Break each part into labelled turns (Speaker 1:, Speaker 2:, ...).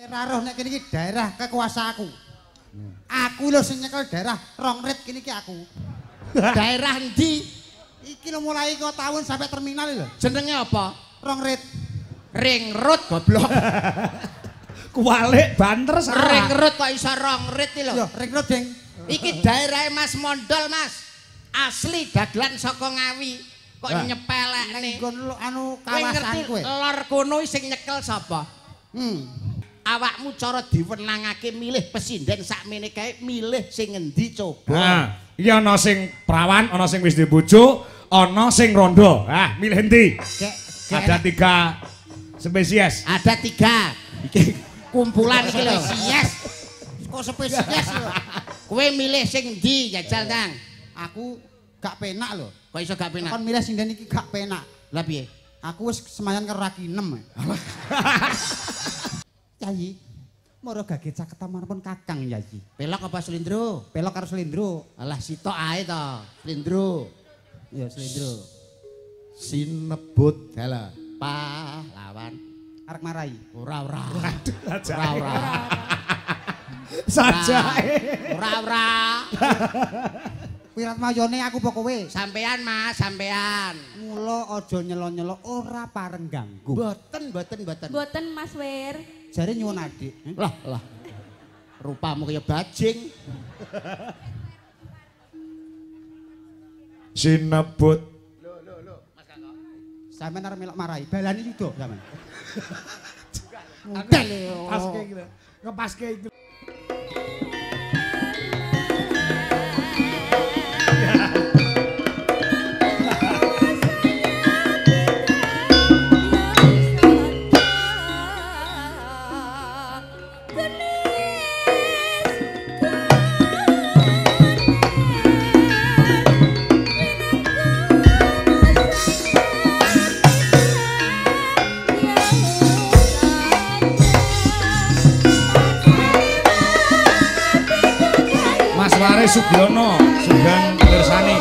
Speaker 1: Ora roh nek kene iki daerah kekuasaanku. Aku lho sing nyekel daerah rong rit kene iki aku.
Speaker 2: Daerah endi?
Speaker 1: Iki lho mulai kok tahun sampai terminal lho.
Speaker 2: Jenenge apa?
Speaker 1: Rong rit.
Speaker 2: Ring road goblok.
Speaker 3: Kuwalik banter salah.
Speaker 2: Ring road kok iso rong rit iki lho.
Speaker 1: Yo, ring road, Ding.
Speaker 2: Iki daerahe Mas Mondol, Mas. Asli dagelan saka Ngawi. Kok nyepelekne.
Speaker 1: Nggon anu kawasan kowe.
Speaker 2: Lor kono sing nyekel sapa? Awakmu cara diwenangake milih pesinden sakmene kae milih sing ngendi coba.
Speaker 3: Nah, iki ana sing prawan, ana sing wis duwe bojo, ana sing rondo. Ah, milih endi? Ada 3 spesies.
Speaker 2: Ada 3. Iki kumpulan iki lho.
Speaker 1: Spesies. Kok spesies lho?
Speaker 2: Kowe milih sing endi jajal, Kang?
Speaker 1: Aku gak penak lho.
Speaker 2: Kok iso gak penak?
Speaker 1: Kon milih sinden iki gak penak.
Speaker 2: Lah piye?
Speaker 1: Aku wis semayan karo Rakinem. Yayi, moro gage caketamanipun Kakang Yayi.
Speaker 2: Pelok apa slindro?
Speaker 1: Pelok karo slindro.
Speaker 2: Alah sitok ae to, slindro.
Speaker 1: Ya slindro.
Speaker 2: Sinebut halah pahlawan.
Speaker 1: Arek marai.
Speaker 2: Ora ora.
Speaker 3: Ora
Speaker 2: ora.
Speaker 3: Sajake.
Speaker 2: Ora ora.
Speaker 1: Wirat mayone aku apa kowe?
Speaker 2: Sampean Mas, sampean.
Speaker 1: Mula aja nyelo-nyelo ora pareng ganggu.
Speaker 2: Mboten, mboten, mboten.
Speaker 4: Mboten Mas Wir.
Speaker 1: Jare nyuwun adik.
Speaker 2: Lah, lah. Rupamu kaya bajing.
Speaker 3: Sinebut.
Speaker 2: Lho, lho, lho, Mas Kakak.
Speaker 1: Sampeyan arep melok marai. Balani yuda sampean.
Speaker 3: Ngundel. Paske iki lho. Ngepaske iki. Mas Sugiono, Sugeng Mirsani.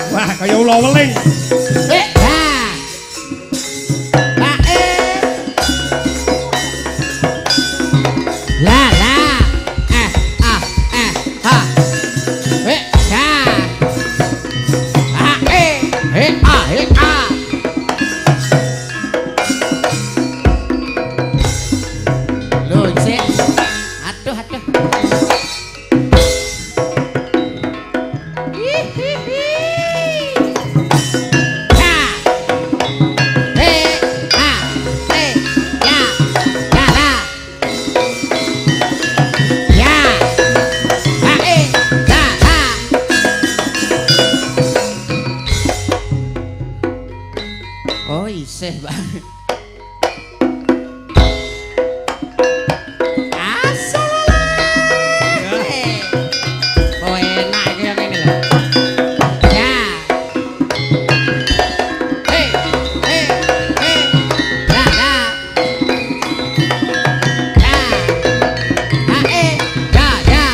Speaker 3: Wah, kaya ula weling.
Speaker 2: La la. A A H. Ya. A E E A E A. Lho, sik. Aduh, aduh. Oh, isih, Pak. Asalalah. Oh, enak iki yang ini lho. Ya. Hei, hei, hei. La la. Ya. A e, ya, ya.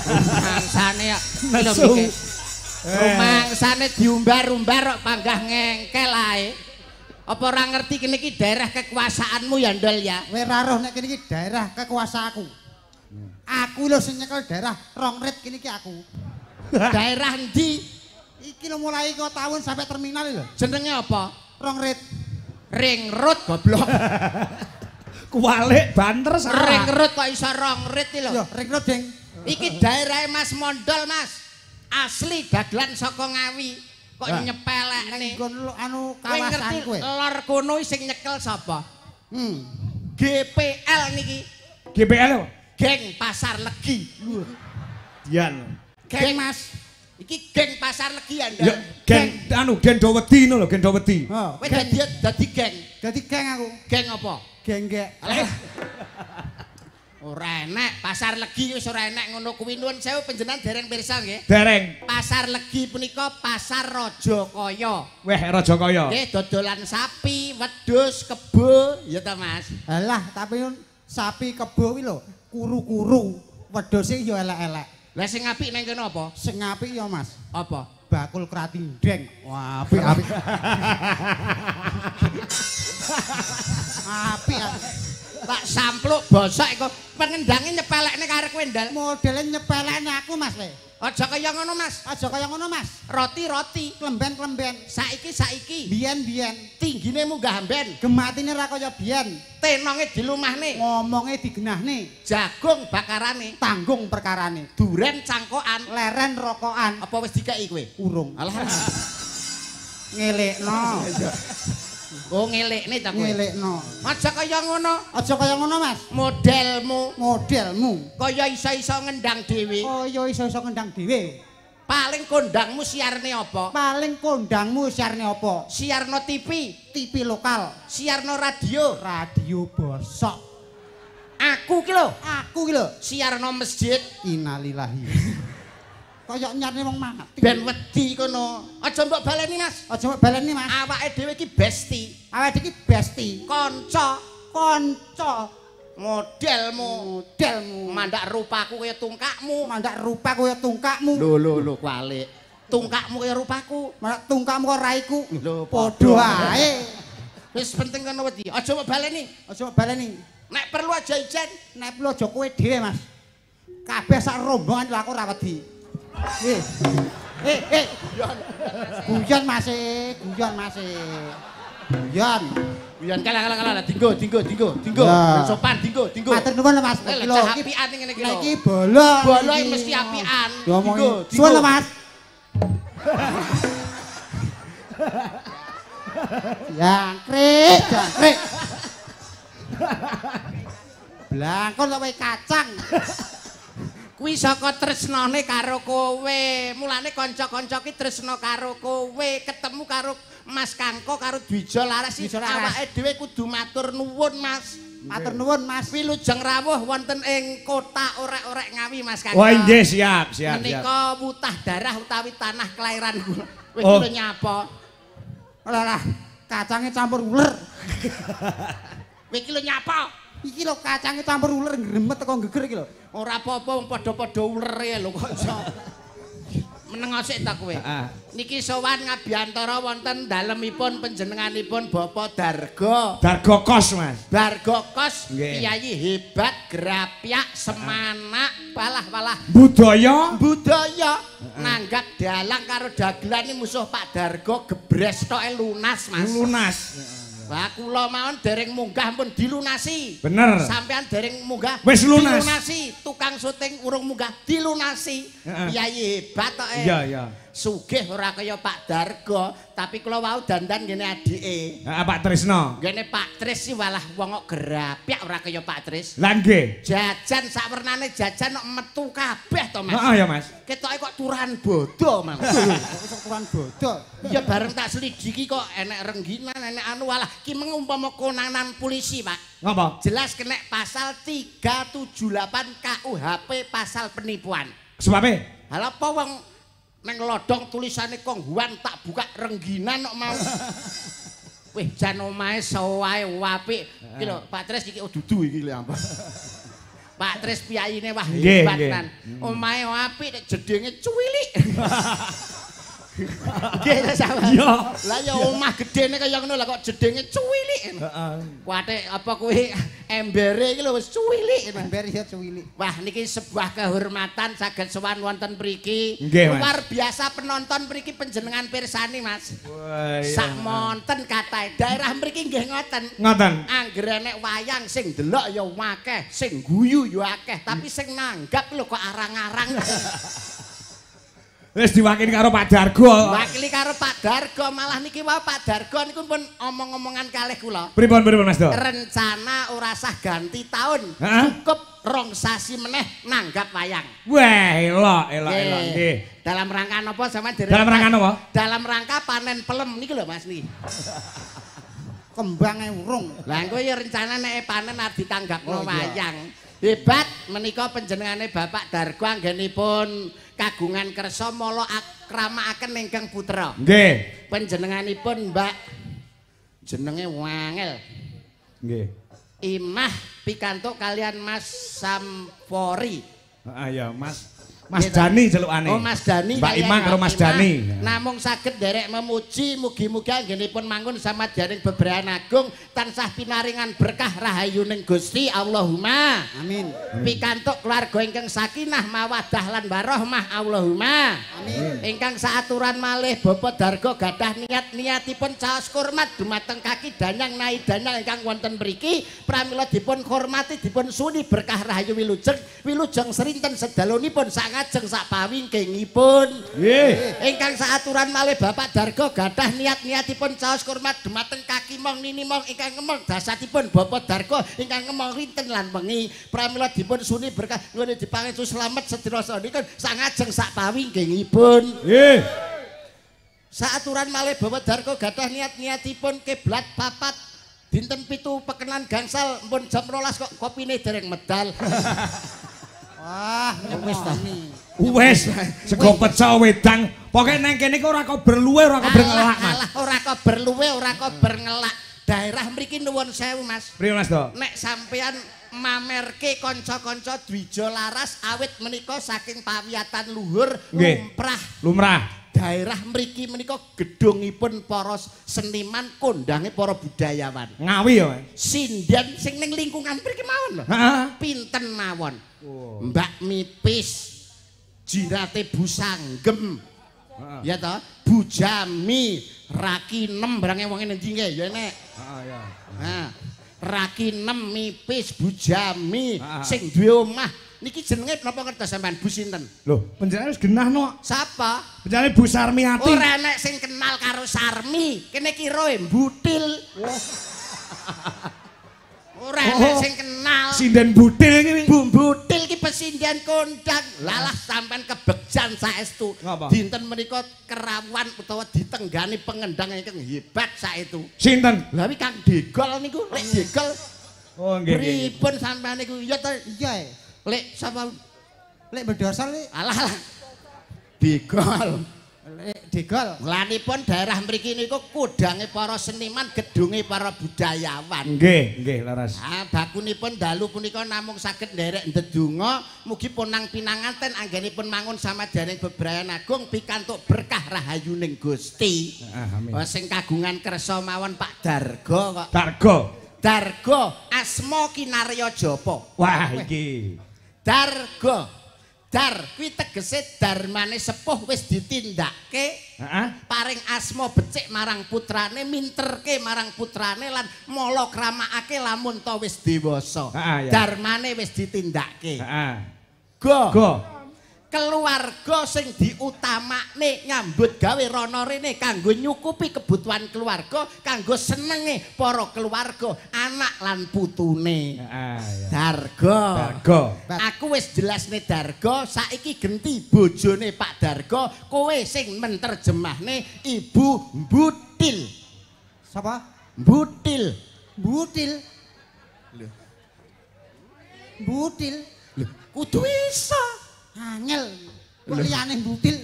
Speaker 2: Rumangsane ya lho iki. Rumangsane diumbar-umbar kok panggah ngengkel ae. Apa ora ngerti kene iki daerah kekuasaanmu ya, Ndol ya?
Speaker 1: Kowe ora roh nek kene iki daerah kekuasaanku. Aku lho sing nyekel daerah rong rit kene iki aku.
Speaker 2: Daerah endi?
Speaker 1: Iki lho mulai kok tahun sampai terminal lho.
Speaker 2: Jenenge apa?
Speaker 1: Rong rit.
Speaker 2: Ring road goblok.
Speaker 3: Kuwalik banter salah.
Speaker 2: Ring road kok iso rong rit iki lho.
Speaker 1: Yo, ring road, Ding.
Speaker 2: Iki daerahe Mas Mondol, Mas. Asli dagelan saka Ngawi. Kok nyepelekne.
Speaker 1: Nggon anu kawasan kowe.
Speaker 2: Lor kono sing nyekel sapa? GPL niki.
Speaker 3: GPL apa?
Speaker 2: Geng Pasar Legi.
Speaker 3: Dian.
Speaker 2: Geng Mas. Iki geng Pasar Legi ya,
Speaker 3: ya geng anu geng do wedi ngono lho, geng do wedi.
Speaker 2: Kowe dadi geng.
Speaker 1: Dadi geng aku.
Speaker 2: Geng apa?
Speaker 1: Geng gek.
Speaker 2: Ora enek, Pasar Legi wis ora enek ngono kuwi. Nuwun sewu panjenengan dereng pirsa nggih?
Speaker 3: Dereng.
Speaker 2: Pasar Legi punika pasar Rajakaya.
Speaker 3: Weh, Rajakaya.
Speaker 2: Nggih, dodolan sapi, wedhus, kebo, ya ta Mas?
Speaker 1: Alah, tapi sapi kebo kuwi lho kuru-kuru, wedhuse ya elek-elek.
Speaker 2: Lah sing apik nang kene apa?
Speaker 1: Sing apik ya Mas.
Speaker 2: Apa?
Speaker 1: Bakul kratindeng. Wah, apik-apik. Apik.
Speaker 2: Tak sampluk bosok iku pengendange nyepelekne karo kowe ndal.
Speaker 1: Modele nyepelekne aku Mas le.
Speaker 2: Aja kaya ngono Mas.
Speaker 1: Aja kaya ngono Mas.
Speaker 2: Roti-roti,
Speaker 1: klemben-klemben.
Speaker 2: Saiki-saiki.
Speaker 1: Biyen-biyen.
Speaker 2: Tinggine munggah amben.
Speaker 1: Gematine ra kaya biyen.
Speaker 2: Tenonge dilumahne.
Speaker 1: Ngomonge digenahne.
Speaker 2: Jagung bakarane.
Speaker 1: Tanggung perkarane.
Speaker 2: Duren cangkokan.
Speaker 1: Leren rokokan.
Speaker 2: Apa wis dikeki kowe?
Speaker 1: Urung.
Speaker 2: Alah.
Speaker 1: Ngelekno.
Speaker 2: Oh ngelekne ta kowe?
Speaker 1: Ngelekno.
Speaker 2: Aja kaya ngono.
Speaker 1: Aja kaya ngono Mas.
Speaker 2: Modelmu.
Speaker 1: Modelmu.
Speaker 2: Kaya iso-iso ngendang dhewe.
Speaker 1: Kaya iso-iso ngendang dhewe.
Speaker 2: Paling kondangmu siarne apa?
Speaker 1: Paling kondangmu siarne apa?
Speaker 2: Siarno TV,
Speaker 1: TV lokal.
Speaker 2: Siarno radio,
Speaker 1: radio bosok.
Speaker 2: Aku ki lho.
Speaker 1: Aku ki lho.
Speaker 2: Siarno masjid.
Speaker 1: Innalillahi. Kaya nyarne wong mati.
Speaker 2: Ben wedi kono. Aja mbok baleni Mas.
Speaker 1: Aja mbok baleni Mas.
Speaker 2: Awake dhewe iki besti.
Speaker 1: Awake dhewe iki besti.
Speaker 2: Kanca,
Speaker 1: kanca.
Speaker 2: Modelmu,
Speaker 1: modelmu.
Speaker 2: Mandak rupaku kaya tungkakmu.
Speaker 1: Mandak rupa kaya tungkakmu.
Speaker 2: Lho lho lho kualik. Tungkakmu kaya rupaku.
Speaker 1: Mandak tungkakmu kaya raiku.
Speaker 2: Lho
Speaker 1: padha ae.
Speaker 2: Wis penting kono wedi. Aja mbok baleni.
Speaker 1: Aja mbok baleni.
Speaker 2: Nek perlu aja ijen.
Speaker 1: Nek perlu aja kowe dhewe Mas. Kabeh sak rombongan lho aku ora wedi. Guyon Mas, guyon Mas. Guyon.
Speaker 2: Guyon kalah dinggo. Sopan dinggo.
Speaker 1: Matur nuwun lho Mas.
Speaker 2: Iki lho apian ngene iki lho.
Speaker 1: Iki bolo.
Speaker 2: Bolo mesti apian.
Speaker 1: Dinggo. Suwun lho Mas. Jangkrik, jangkrik. Blangkon kok kacang.
Speaker 2: Kuwi saka tresnane karo kowe. Mulane kanca-kanca ki tresna karo kowe, ketemu karo Mas Kangko karo Dwija Laras. Awake dhewe kudu matur nuwun Mas.
Speaker 1: Matur nuwun Mas.
Speaker 2: Wilujeng rawuh wonten ing kota Orek-orek Ngawi Mas Kangko.
Speaker 3: Wah nggih siap, siap.
Speaker 2: Menika wutah darah utawi tanah kelahiran kula. Wis kula nyapa.
Speaker 1: Alah, kacange campur uler.
Speaker 2: Kowe iki lho nyapa?
Speaker 1: Iki lho kacange campur uler ngremet teko geger iki lho.
Speaker 2: Ora apa-apa wong padha-padha ulere lho kok iso. Meneng sik ta kowe. Niki sowan ngabiyantara wonten dalemipun panjenenganipun Bapak Dargo.
Speaker 3: Dargo Kos Mas.
Speaker 2: Dargo Kos, kiai hebat, grapyak, semanak, balah-balah.
Speaker 3: Budaya,
Speaker 2: budaya. Nanggap dalang karo dagelan iki musuh Pak Dargo gebres toke lunas Mas.
Speaker 3: Lunas.
Speaker 2: Wah kula mawon dereng munggah pun dilunasi.
Speaker 3: Bener.
Speaker 2: Sampean dereng munggah
Speaker 3: wis lunas.
Speaker 2: Dilunasi, tukang syuting urung munggah dilunasi. Kiai hebat tok.
Speaker 3: Iya, iya.
Speaker 2: Sugih ora kaya Pak Dargo, tapi kula wau dandan ngene adike.
Speaker 3: Heeh, Pak Trisno.
Speaker 2: Ngene Pak Tris sih walah wong kok grapyak ora kaya Pak Tris.
Speaker 3: Lah nggih.
Speaker 2: Jajan sakwernane jajan kok metu kabeh to, Mas.
Speaker 3: Heeh ya, Mas.
Speaker 2: Ketoke kok turahan bodho, Mas.
Speaker 1: Kok turahan bodho.
Speaker 2: Ya bareng tak selidiki kok enek rengginan, enek anu walah ki meng umpama konangan polisi, Pak.
Speaker 3: Ngapa?
Speaker 2: Jelas kena pasal 378 KUHP pasal penipuan.
Speaker 3: Sebabe?
Speaker 2: Halah apa wong neng lodong tulisane Kong Huan tak buka rengginan kok mau. Wih jan omahe sawae apik. Iki lho Pak Tris iki oh dudu iki lho ampun. Pak Tris piyayine wah hebat tenan. Omahe apik nek jedinge cuwilik. Nggih sama. Lah ya omah gedene kaya ngono lah kok jedinge cuwilik. Heeh. Kuwate apa kuwi embere iki lho wis cuwilik.
Speaker 1: Ember ya cuwilik.
Speaker 2: Wah niki sebuah kehormatan saged sowan wonten mriki.
Speaker 3: Luar
Speaker 2: biasa penonton mriki panjenengan pirsani Mas. Wah iya. Sak monten katahe. Daerah mriki nggih ngoten.
Speaker 3: Ngoten.
Speaker 2: Anggere nek wayang sing delok ya akeh, sing guyu ya akeh, tapi sing nanggap lho kok arang-arang.
Speaker 3: Wis diwakili karo Pak Dargo.
Speaker 2: Wakili karo Pak Dargo, malah niki wae Pak Dargo niku pun omong-omongan kalih kula.
Speaker 3: Pripun Mas Do?
Speaker 2: Rencana ora sah ganti taun. Cukup rong sasi meneh nanggap wayang.
Speaker 3: Wah, elok nggih.
Speaker 2: Dalam rangka napa sampean dereng?
Speaker 3: Dalam rangka napa?
Speaker 2: Dalam rangka panen pelem niki lho Mas niki.
Speaker 1: Kembange urung.
Speaker 2: Lah engko ya rencana nek panen arep ditanggapno wayang. Hebat menika panjenengane Bapak Dargo anggenipun kagungan kersa mala akramakaken ingkang putra.
Speaker 3: Nggih.
Speaker 2: Panjenenganipun Mbak jenenge wangel.
Speaker 3: Nggih.
Speaker 2: Imah pikantuk kalian Mas Sampori.
Speaker 3: Heeh ya, Mas. Mas Dani celukane.
Speaker 2: Oh, Mas Dani.
Speaker 3: Mbak Imah karo Mas Dani.
Speaker 2: Namung saged nderek memuji mugi-mugi anggenipun mangun samadyaning bebrayan agung tansah pinaringan berkah rahayuning Gusti Allahumma.
Speaker 1: Amin.
Speaker 2: Pikantuk keluarga ingkang sakinah mawaddah lan warahmah Allahumma.
Speaker 1: Amin.
Speaker 2: Ingkang saaturan malih Bapak Dargo gadah niat-niatipun caos kurmat dumateng kaki danyang nai danyang ingkang wonten mriki pramila dipun hormati dipun suni berkah rahayu wilujeng wilujeng serinten sedalunipun ngajeng sak pawingkingipun.
Speaker 3: Nggih.
Speaker 2: Ingkang saaturan malih Bapak Dargo gadah niat-niatipun caos kurmat dumateng kaki mong nini mong ingkang ngemong dasatipun Bapak Dargo ingkang ngemong rinten lan wengi pramila dipun suni berkah ngene dipangestu slamet sedina sanika sangajeng sak pawingkingipun.
Speaker 3: Nggih.
Speaker 2: Saaturan malih Bapak Dargo gadah niat-niatipun kiblat papat dinten 7 pekenan gangsal mpun jam 12 kok kopine dereng medal.
Speaker 1: Wah, wis ta.
Speaker 3: Wis, sego pecel wedang. Pokoke nang kene iki ora kober luwe, ora kober ngelak, Mas.
Speaker 2: Alah, ora kober luwe, ora kober ngelak. Daerah mriki nuwun sewu, Mas.
Speaker 3: Priye, Mas Do?
Speaker 2: Nek sampean mamerke kanca-kanca Dwija Laras awit menika saking pawiyatan luhur lumrah.
Speaker 3: Lumrah.
Speaker 2: Daerah mriki menika gedhungipun para seniman kondange para budayawan.
Speaker 3: Ngawi ya, Mas.
Speaker 2: Sinden sing ning lingkungan mriki mawon lho.
Speaker 3: Heeh.
Speaker 2: Pinten mawon. Mbak Mipis, jirate Bu Sanggem, ya toh, Bu Jami, Rakinem barange wong endi nggih ya nek.
Speaker 3: Heeh ya.
Speaker 2: Nah, Rakinem Mipis Bu Jami sing duwe omah niki jenenge napa ngertos sampean Bu sinten?
Speaker 3: Lho, panjenengan wis genah no.
Speaker 2: Sapa?
Speaker 3: Panjenengane Bu Sarmiati.
Speaker 2: Ora enek sing kenal karo Sarmi, kene ki roe mbutil. Ora enek sing kenal.
Speaker 3: Sinden butil iki.
Speaker 2: Bu butil ki pesinden kondang. Lalah sampean kebegjan saestu. Dinten menika kerawan utawa ditenggani pengendang ingkang hebat saestu.
Speaker 3: Sinten?
Speaker 2: Lha wi Kang Degol niku, Lek Degol.
Speaker 3: Oh nggih.
Speaker 2: Pripun sampean niku? Iya ta?
Speaker 1: Iya.
Speaker 2: Lek sapa?
Speaker 1: Lek bedosol lek.
Speaker 2: Alah. Degol.
Speaker 1: Lek Degol.
Speaker 2: Lanipun daerah mriki niku kudange para seniman, gedunge para budayawan.
Speaker 3: Nggih, nggih leres.
Speaker 2: Ah, bakunipun dalu punika namung saged nderek ndedonga mugi ponang pinanganten anggenipun mangun samadyaning bebrayan agung pikantuk berkah rahayuning Gusti.
Speaker 3: Amin.
Speaker 2: Sing kagungan kersa mawon Pak Dargo kok.
Speaker 3: Dargo.
Speaker 2: Dargo asma kinarya japa.
Speaker 3: Wah iki.
Speaker 2: Dargo. Dar kuwi tegese darmane sepuh wis ditindakke.
Speaker 3: Heeh.
Speaker 2: Paring asma becik marang putrane, minterke marang putrane lan mala kramakake lamun ta wis dewasa. Darmane wis ditindakke.
Speaker 3: Heeh.
Speaker 2: Go.
Speaker 3: Go.
Speaker 2: Keluarga sing diutamakne nyambut gawe rono rene kanggo nyukupi kebutuhan keluarga, kanggo senenge para keluarga, anak lan putune. Dargo.
Speaker 3: Dargo.
Speaker 2: Aku wis jelasne Dargo, saiki genti bojone Pak Dargo, kowe sing menterjemahne Ibu Mbutil.
Speaker 1: Sapa?
Speaker 2: Mbutil.
Speaker 1: Mbutil. Lho. Mbutil.
Speaker 2: Lho, kudu iso.
Speaker 1: Angel, kok liyane mbutil.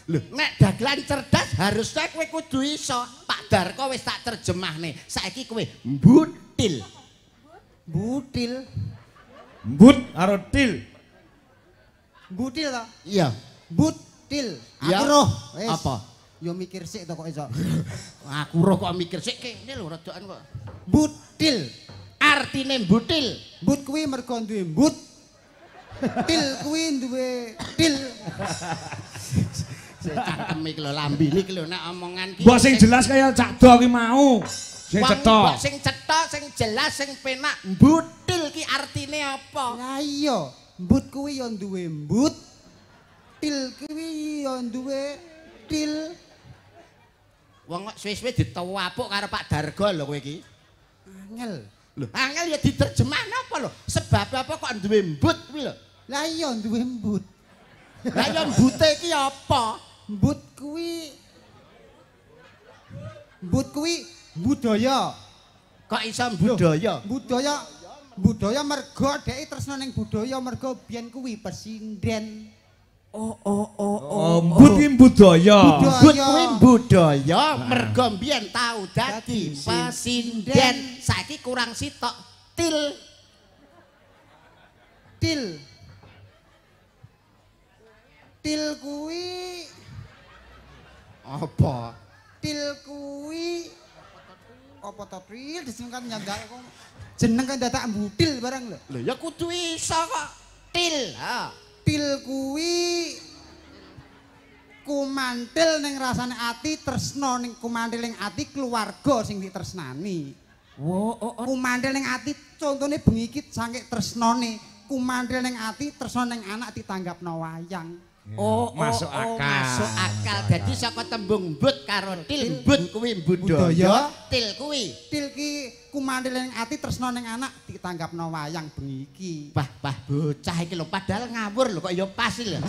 Speaker 2: Lho, nek dagelan cerdas harusnya kowe kudu iso. Pak Darko wis tak terjemahne. Saiki kowe mbutil.
Speaker 1: Mbutil.
Speaker 3: Mbut karo til.
Speaker 1: Mbutil to?
Speaker 2: Iya.
Speaker 1: Mbutil. Aku roh. Wis.
Speaker 2: Apa?
Speaker 1: Ya mikir sik to kok iso.
Speaker 2: Aku roh kok mikir sik kene lho rodokan kok.
Speaker 1: Mbutil.
Speaker 2: Artine mbutil.
Speaker 1: Mbut kuwi mergo duwe mbut. Til kuwi duwe til.
Speaker 2: Cangkem iki lho lambene iki lho nek omongan ki.
Speaker 3: Mbok sing jelas kaya Cak Do ki mau. Sing cetha.
Speaker 2: Mbok sing cetha, sing jelas, sing penak. Mbutil ki artine apa?
Speaker 1: Lah iya, mbut kuwi ya duwe mbut. Til kuwi ya duwe til.
Speaker 2: Wong kok suwe-suwe ditawapuk karo Pak Dargo lho kowe iki.
Speaker 1: Angel.
Speaker 2: Lho, angel ya diterjemahno apa lho? Sebab apa kok duwe mbut kuwi lho?
Speaker 1: Lah iya duwe mbut.
Speaker 2: Lah ya mbute iki apa?
Speaker 1: Mbut kuwi budaya.
Speaker 2: Kok iso budaya?
Speaker 1: Budaya mergo dhek tresna ning budaya mergo biyen kuwi pesinden.
Speaker 3: Oh, mbut kuwi budaya.
Speaker 2: Mbut kuwi budaya mergo biyen tau dadi pesinden. Saiki kurang sitok til.
Speaker 1: Til. Til kuwi
Speaker 2: apa?
Speaker 1: Til kuwi apa to til disingkat nyandak kok. Jeneng kan dadak mbutil barang lho.
Speaker 2: Lho ya kudu iso kok. Til. Ha.
Speaker 1: Til kuwi kumantil ning rasane ati tresna ning kumantil ning ati keluarga sing ditresnani. Kumantil ning ati contone bengi iki saking tresnane, kumantil ning ati tresna ning anak ditanggapno wayang.
Speaker 2: Oh,
Speaker 3: masuk akal.
Speaker 2: Masuk akal. Dadi saka tembung mbut karo til, mbut kuwi budaya, til kuwi.
Speaker 1: Til ki kumantil ning ati tresna ning anak ditanggapno wayang bengi iki.
Speaker 2: Bah, bah bocah iki lho padahal ngawur lho kok ya pas iki lho.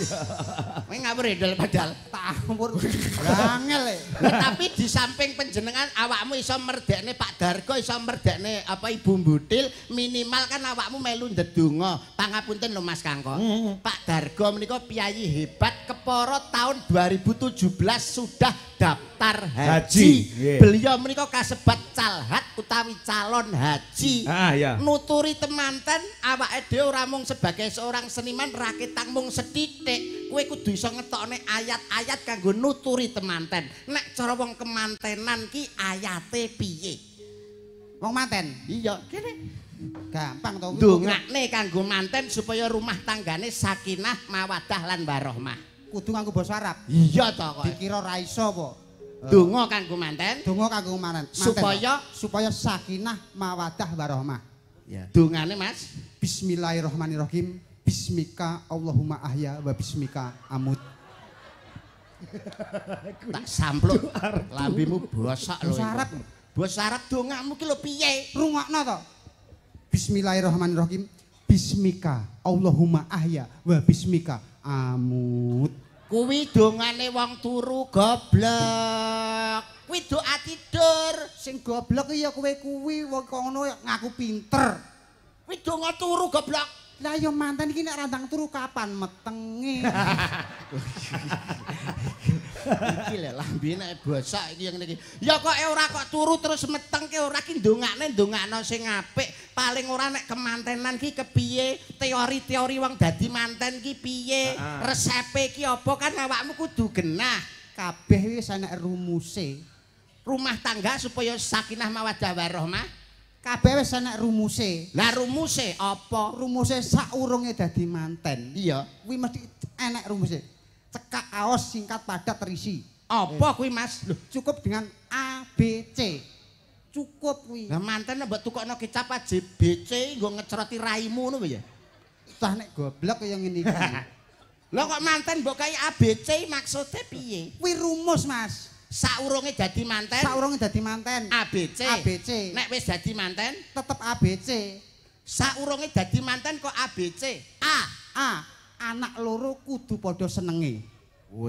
Speaker 2: Kowe ngawur endel padahal.
Speaker 1: Tak ngawur. Angel e.
Speaker 2: Tapi di samping panjenengan awakmu iso merdekne Pak Dargo, iso merdekne apa Ibu Mbutil, minimal kan awakmu melu ndedonga. Pangapunten lho Mas Kangko. Pak Dargo menika piyayi hebat kepara tahun 2017 sudah daftar haji. Beliau menika kasebat calhat utawi calon haji. Nuturi temanten awake dhewe ora mung sebagai seorang seniman raketang mung sethithik. Kowe kudu iso ngetokne ayat-ayat kanggo nuturi temanten. Nek cara wong kemantenan ki ayate piye?
Speaker 1: Wong manten?
Speaker 2: Iya, kene.
Speaker 1: Gampang to.
Speaker 2: Ndongakne kanggo manten supaya rumah tanggane sakinah, mawaddah lan warohmah.
Speaker 1: Kudu nganggo basa Arab.
Speaker 2: Iya to kok.
Speaker 1: Dikira ra iso apa?
Speaker 2: Donga kanggo manten.
Speaker 1: Donga kanggo manten. Supaya sakinah, mawaddah warohmah.
Speaker 2: Ya. Dongane Mas.
Speaker 1: Bismillahirrahmanirrahim. Bismika Allahumma ahya wa bismika amut.
Speaker 2: Tak sampluk lambimu bosok lho.
Speaker 1: Basa Arab.
Speaker 2: Basa Arab dongamu ki lho piye?
Speaker 1: Rungokno to. Bismillahirrahmanirrahim. Bismika Allahumma ahya wa bismika amut.
Speaker 2: Kuwi dongane wong turu goblok. Kuwi doa tidur.
Speaker 1: Sing goblok ya kowe kuwi wong kok ngono ngaku pinter.
Speaker 2: Kuwi donga turu goblok.
Speaker 1: Lah ya manten iki nek randang turu kapan metenge.
Speaker 2: Iki lho lambe nek bosok iki yang niki. Ya kok ora kok turu terus meteng ki ora ki ndongakne ndongakno sing apik. Paling ora nek kemantenan ki kepiye, teori-teori wong dadi manten ki piye, resepe ki apa kan awakmu kudu genah.
Speaker 1: Kabeh wis enek rumuse.
Speaker 2: Rumah tangga supaya sakinah mawaddah warahmah.
Speaker 1: Kabeh wis enek rumuse.
Speaker 2: Lah rumuse apa?
Speaker 1: Rumuse saurunge dadi manten.
Speaker 2: Iya,
Speaker 1: kuwi mesti enek rumuse. Cekak aos singkat padat terisi.
Speaker 2: Apa kuwi Mas?
Speaker 1: Loh, cukup dengan A B C. Cukup kuwi.
Speaker 2: Lah manten mbok tukokno kecap A J B C nggo ngecroti raimu ngono piye?
Speaker 1: Tah nek goblok kaya ngene iki.
Speaker 2: Lah kok manten mbok kai A B C maksude piye?
Speaker 1: Kuwi rumus, Mas.
Speaker 2: Saurunge dadi manten.
Speaker 1: Saurunge dadi manten.
Speaker 2: A B C.
Speaker 1: A B C.
Speaker 2: Nek wis dadi manten
Speaker 1: tetep A B C.
Speaker 2: Saurunge dadi manten kok A B C. A.
Speaker 1: A. Anak loro kudu padha senenge.
Speaker 2: W.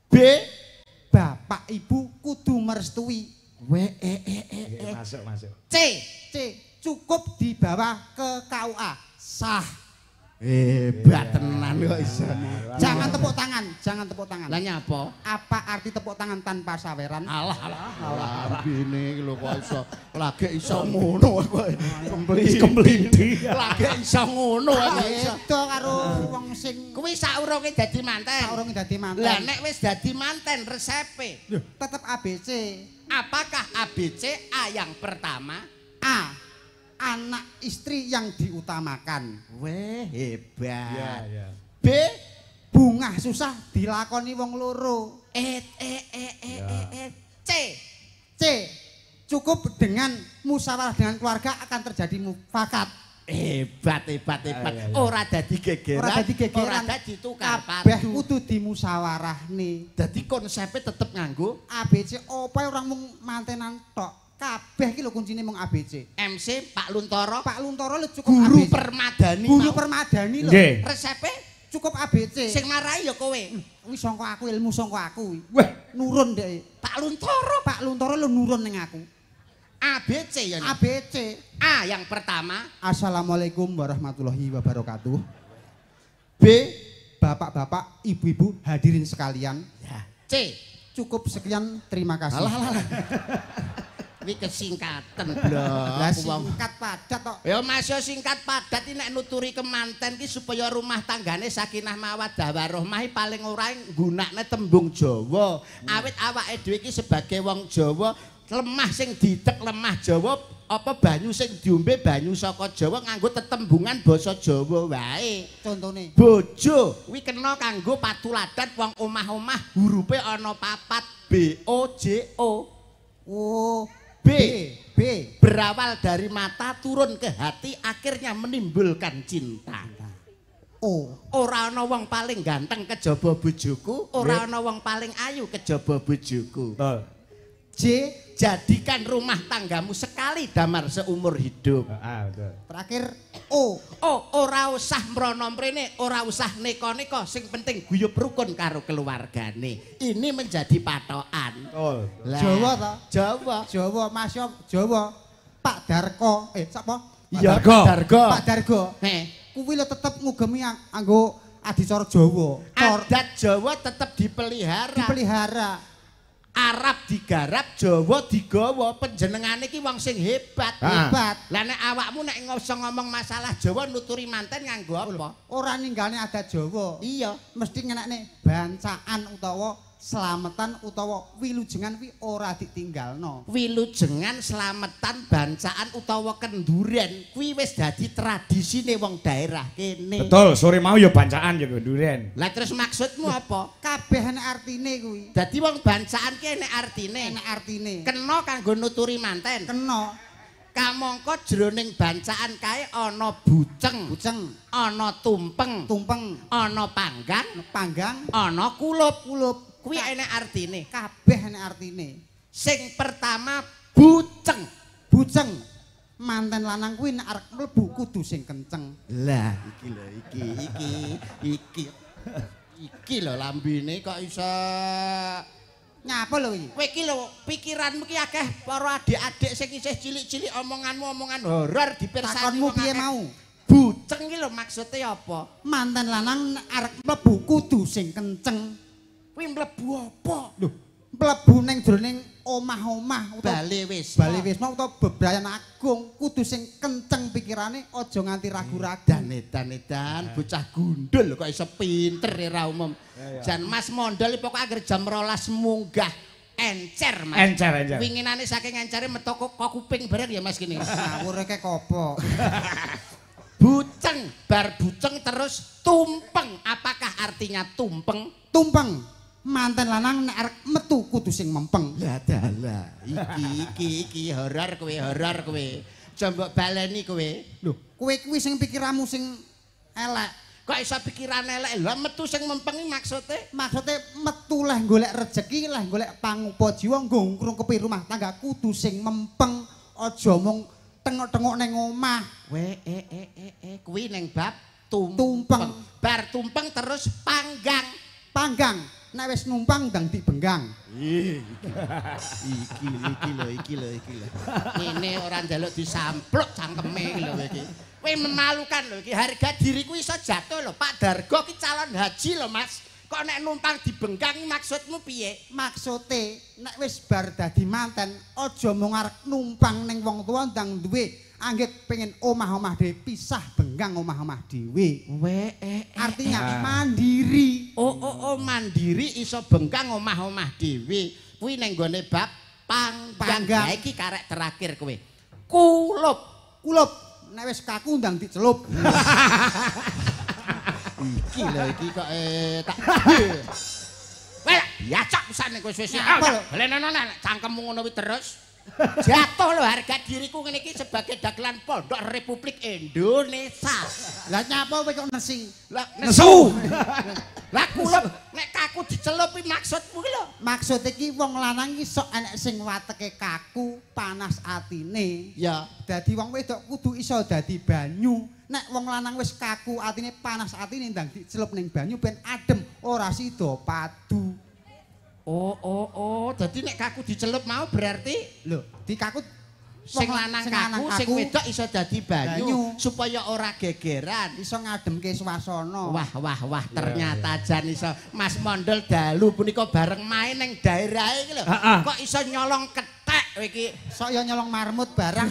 Speaker 2: B.
Speaker 1: Bapak ibu kudu merestui.
Speaker 2: W E E E E.
Speaker 3: Masuk, masuk.
Speaker 2: C.
Speaker 1: C. Cukup dibawa ke KUA. Sah.
Speaker 2: Hebat tenan kok iso.
Speaker 1: Jangan tepuk tangan, jangan tepuk tangan.
Speaker 2: Lah nyapa?
Speaker 1: Apa arti tepuk tangan tanpa saweran?
Speaker 2: Alah alah alah lambene iki lho kok iso. Lagi iso ngono kok. Kemlinthi. Lagi iso ngono kok iso.
Speaker 1: Beda karo wong sing
Speaker 2: kuwi saurunge dadi manten.
Speaker 1: Saurunge dadi manten.
Speaker 2: Lah nek wis dadi manten resepe
Speaker 1: tetep ABC.
Speaker 2: Apakah ABC? A yang pertama?
Speaker 1: A. Anak istri yang diutamakan.
Speaker 2: Weh, hebat.
Speaker 3: Ya, ya.
Speaker 2: B.
Speaker 1: Bungah susah dilakoni wong loro.
Speaker 2: E E E E E E. C.
Speaker 1: C. Cukup dengan musyawarah dengan keluarga akan terjadi mufakat.
Speaker 2: Hebat, hebat, hebat. Ora dadi gegeran,
Speaker 1: Ora dadi gegeran.
Speaker 2: Ora dadi tukar
Speaker 1: Kabeh
Speaker 2: padu.
Speaker 1: kudu dimusyawarahne.
Speaker 2: Dadi konsepnya tetep nganggo
Speaker 1: ABC apa ora mung mantenan tok. Kabeh iki lho kuncine mung ABC.
Speaker 2: MC Pak Luntoro,
Speaker 1: Pak Luntoro lho cukup
Speaker 2: Guru
Speaker 1: ABC.
Speaker 2: Permadani.
Speaker 1: Guru
Speaker 2: mau.
Speaker 1: Permadani lho.
Speaker 3: Nggih.
Speaker 2: Resepe
Speaker 1: Cukup ABC.
Speaker 2: sing marai ya kowe.
Speaker 1: Kuwi sangka aku, ilmu sangka aku kuwi.
Speaker 3: Wah,
Speaker 1: Nurun dhek.
Speaker 2: Pak Luntoro.
Speaker 1: Pak Luntoro lho nurun ning aku.
Speaker 2: ABC ya. Nek?
Speaker 1: ABC.
Speaker 2: A yang pertama,
Speaker 1: Assalamualaikum warahmatullahi wabarakatuh.
Speaker 2: B,
Speaker 1: Bapak-bapak, ibu-ibu, hadirin sekalian.
Speaker 2: ya. C.
Speaker 1: Cukup sekian, terima kasih.
Speaker 2: Alah alah. Kuwi kesingkatan, blok.
Speaker 1: Lah
Speaker 2: Wong.
Speaker 1: singkat padat tok.
Speaker 2: Ya Mas yo singkat padat iki nek nuturi kemanten ki supaya rumah tanggane sakinah mawaddah warahmah paling ora nggunakne tembung Jawa. Awit awake dhewe iki sebagai wong Jawa, lemah sing didek lemah Jawa apa banyu sing diombe banyu saka Jawa nganggo tetembungan basa Jawa wae.
Speaker 1: Contone.
Speaker 2: Bojo kuwi kena kanggo patuladan wong omah-omah hurufe ana papat B O J O.
Speaker 1: Oh,
Speaker 2: B.
Speaker 1: B.
Speaker 2: Berawal dari mata turun ke hati akhirnya menimbulkan cinta.
Speaker 1: O.
Speaker 2: Ora ana wong paling ganteng kejaba bojoku, ora ana wong paling ayu kejaba bojoku.
Speaker 3: Betul.
Speaker 1: J.
Speaker 2: Jadikan rumah tanggamu sekali damar seumur hidup.
Speaker 3: Heeh, betul.
Speaker 1: Terakhir O.
Speaker 2: Oh, ora usah mrono mrene, ora usah neko-neko, sing penting guyub rukun karo keluargane. Ini menjadi patokan.
Speaker 3: Betul.
Speaker 2: Lah,
Speaker 1: Jawa ta?
Speaker 2: Jawa.
Speaker 1: Jawa, Mas yo Jawa. Pak Darko, sapa?
Speaker 2: Iya,
Speaker 3: Dargo.
Speaker 2: Pak Dargo.
Speaker 1: Pak Dargo.
Speaker 2: Heh.
Speaker 1: Kuwi lho tetep ngugemi anggo adicara Jawa.
Speaker 2: Adat Jawa tetep dipelihara.
Speaker 1: Dipelihara.
Speaker 2: Arab digarap, Jawa digawa. Panjenengane iki wong sing hebat.
Speaker 1: Hebat.
Speaker 2: Lah nek awakmu nek iso ngomong masalah Jawa nuturi manten nganggo apa?
Speaker 1: Ora ninggalne adat Jawa.
Speaker 2: Iya.
Speaker 1: Mesti ngenakne bancaan utawa slametan utawa wilujengan kuwi ora ditinggalno.
Speaker 2: Wilujengan, slametan, bancaan utawa kenduren kuwi wis dadi tradisine wong daerah kene.
Speaker 3: Betul, sore mau ya bancaan ya kenduren.
Speaker 2: Lah terus maksudmu apa?
Speaker 1: Kabeh enek artine kuwi.
Speaker 2: Dadi wong bancaan ki enek artine.
Speaker 1: Enek artine.
Speaker 2: Kena kanggo nuturi manten.
Speaker 1: Kena.
Speaker 2: Kamangka jroning bancaan kae ana buceng,
Speaker 1: Buceng,
Speaker 2: ana tumpeng,
Speaker 1: tumpeng,
Speaker 2: ana panggang,
Speaker 1: panggang,
Speaker 2: ana kulup.
Speaker 1: Kulup.
Speaker 2: Kuwi enek artine.
Speaker 1: Kabeh enek artine.
Speaker 2: Sing pertama buceng.
Speaker 1: Buceng. Manten lanang kuwi nek arep mlebu kudu sing kenceng.
Speaker 2: Lah iki lho, iki iki iki. Iki lho lambene kok iso
Speaker 1: nyapa lho iki?
Speaker 2: Kowe iki lho pikiranmu ki akeh para adik-adik sing isih cilik-cilik omonganmu omongan horor dipirsani.
Speaker 1: Takonmu piye mau?
Speaker 2: Buceng iki lho maksude apa?
Speaker 1: Manten lanang nek arep mlebu kudu sing kenceng.
Speaker 2: Kuwi mlebu apa?
Speaker 1: Lho, mlebu ning jroning omah-omah utawa
Speaker 2: Bale wisma.
Speaker 1: Bale wisma utawa bebrayan agung kudu sing kenceng pikirane aja nganti ragu-ragu.
Speaker 2: Dan edan edan bocah gundul kok iso pinter ora umum. Jan Mas Mondol pokoke anggere jam 12 munggah encer Mas.
Speaker 3: Encer, encer.
Speaker 2: Winginane saking encere metu kok kuping bareng ya Mas kene.
Speaker 1: Ngawur kek opo?
Speaker 2: Buceng, bar buceng terus tumpeng. Apakah artinya tumpeng?
Speaker 1: Tumpeng. Manten lanang nek arep metu kudu sing mempeng.
Speaker 2: Lah dalah, iki iki iki horor kowe, horor kowe. Aja mbok baleni kowe.
Speaker 1: Lho, kowe kuwi sing pikiranmu sing elek.
Speaker 2: Kok iso pikiran elek? Lah metu sing mempeng iki maksude?
Speaker 1: Maksude metu leh golek rejeki, leh golek pangupa jiwa nggo ngrungkepi rumah tangga kudu sing mempeng, aja mung tengok-tengok ning omah.
Speaker 2: We kuwi ning bab tumpeng.
Speaker 1: Tumpeng.
Speaker 2: Bar tumpeng terus panggang.
Speaker 1: Panggang. Nek wis numpang ndang dibenggang.
Speaker 2: Iki iki lho, iki lho, iki lho. Ngene ora njaluk disampluk cangkeme iki lho iki. Kowe memalukan lho iki, harga diriku iso jatuh lho. Pak Dargo ki calon haji lho, Mas. Kok nek numpang dibenggang maksudmu piye?
Speaker 1: Maksude nek wis bar dadi manten aja mung arep numpang ning wong tuwa ndang duwe anggit pengen omah-omah dhewe pisah benggang omah-omah dhewe. Artinya mandiri.
Speaker 2: Oh mandiri iso benggang omah-omah dhewe. Kuwi ning gone bab panggang.
Speaker 1: Panggang.
Speaker 2: Lah iki karek terakhir kowe. Kulup.
Speaker 1: Kulup nek wis kaku ndang dicelup.
Speaker 2: Iki lho iki kok tak Weh, biacak pisane kowe wis. Lha nek cangkemmu ngono kuwi terus. Jatuh lho harga diriku ngene iki sebagai dagelan pondok Republik Indonesia.
Speaker 1: Lah nyapa kowe kok nesi?
Speaker 2: Lah
Speaker 3: Nesu.
Speaker 2: Lah kula nek kaku dicelup iki maksudmu ki lho.
Speaker 1: Maksud iki wong lanang iki sok enek sing wateke kaku, panas atine.
Speaker 2: Ya.
Speaker 1: Dadi wong wedok kudu iso dadi banyu. Nek wong lanang wis kaku atine, panas atine ndang dicelup ning banyu ben adem, ora sida padu.
Speaker 2: Oh, dadi nek kaku dicelup mau berarti
Speaker 1: lho, dikaku
Speaker 2: sing lanang kaku, sing wedok iso dadi banyu supaya ora gegeran,
Speaker 1: iso ngademke swasana.
Speaker 2: Wah, ternyata jan iso Mas Mondol dalu punika bareng main ning daerahe iki lho. Kok iso nyolong kethek kowe iki?
Speaker 1: Sok ya nyolong marmut barang.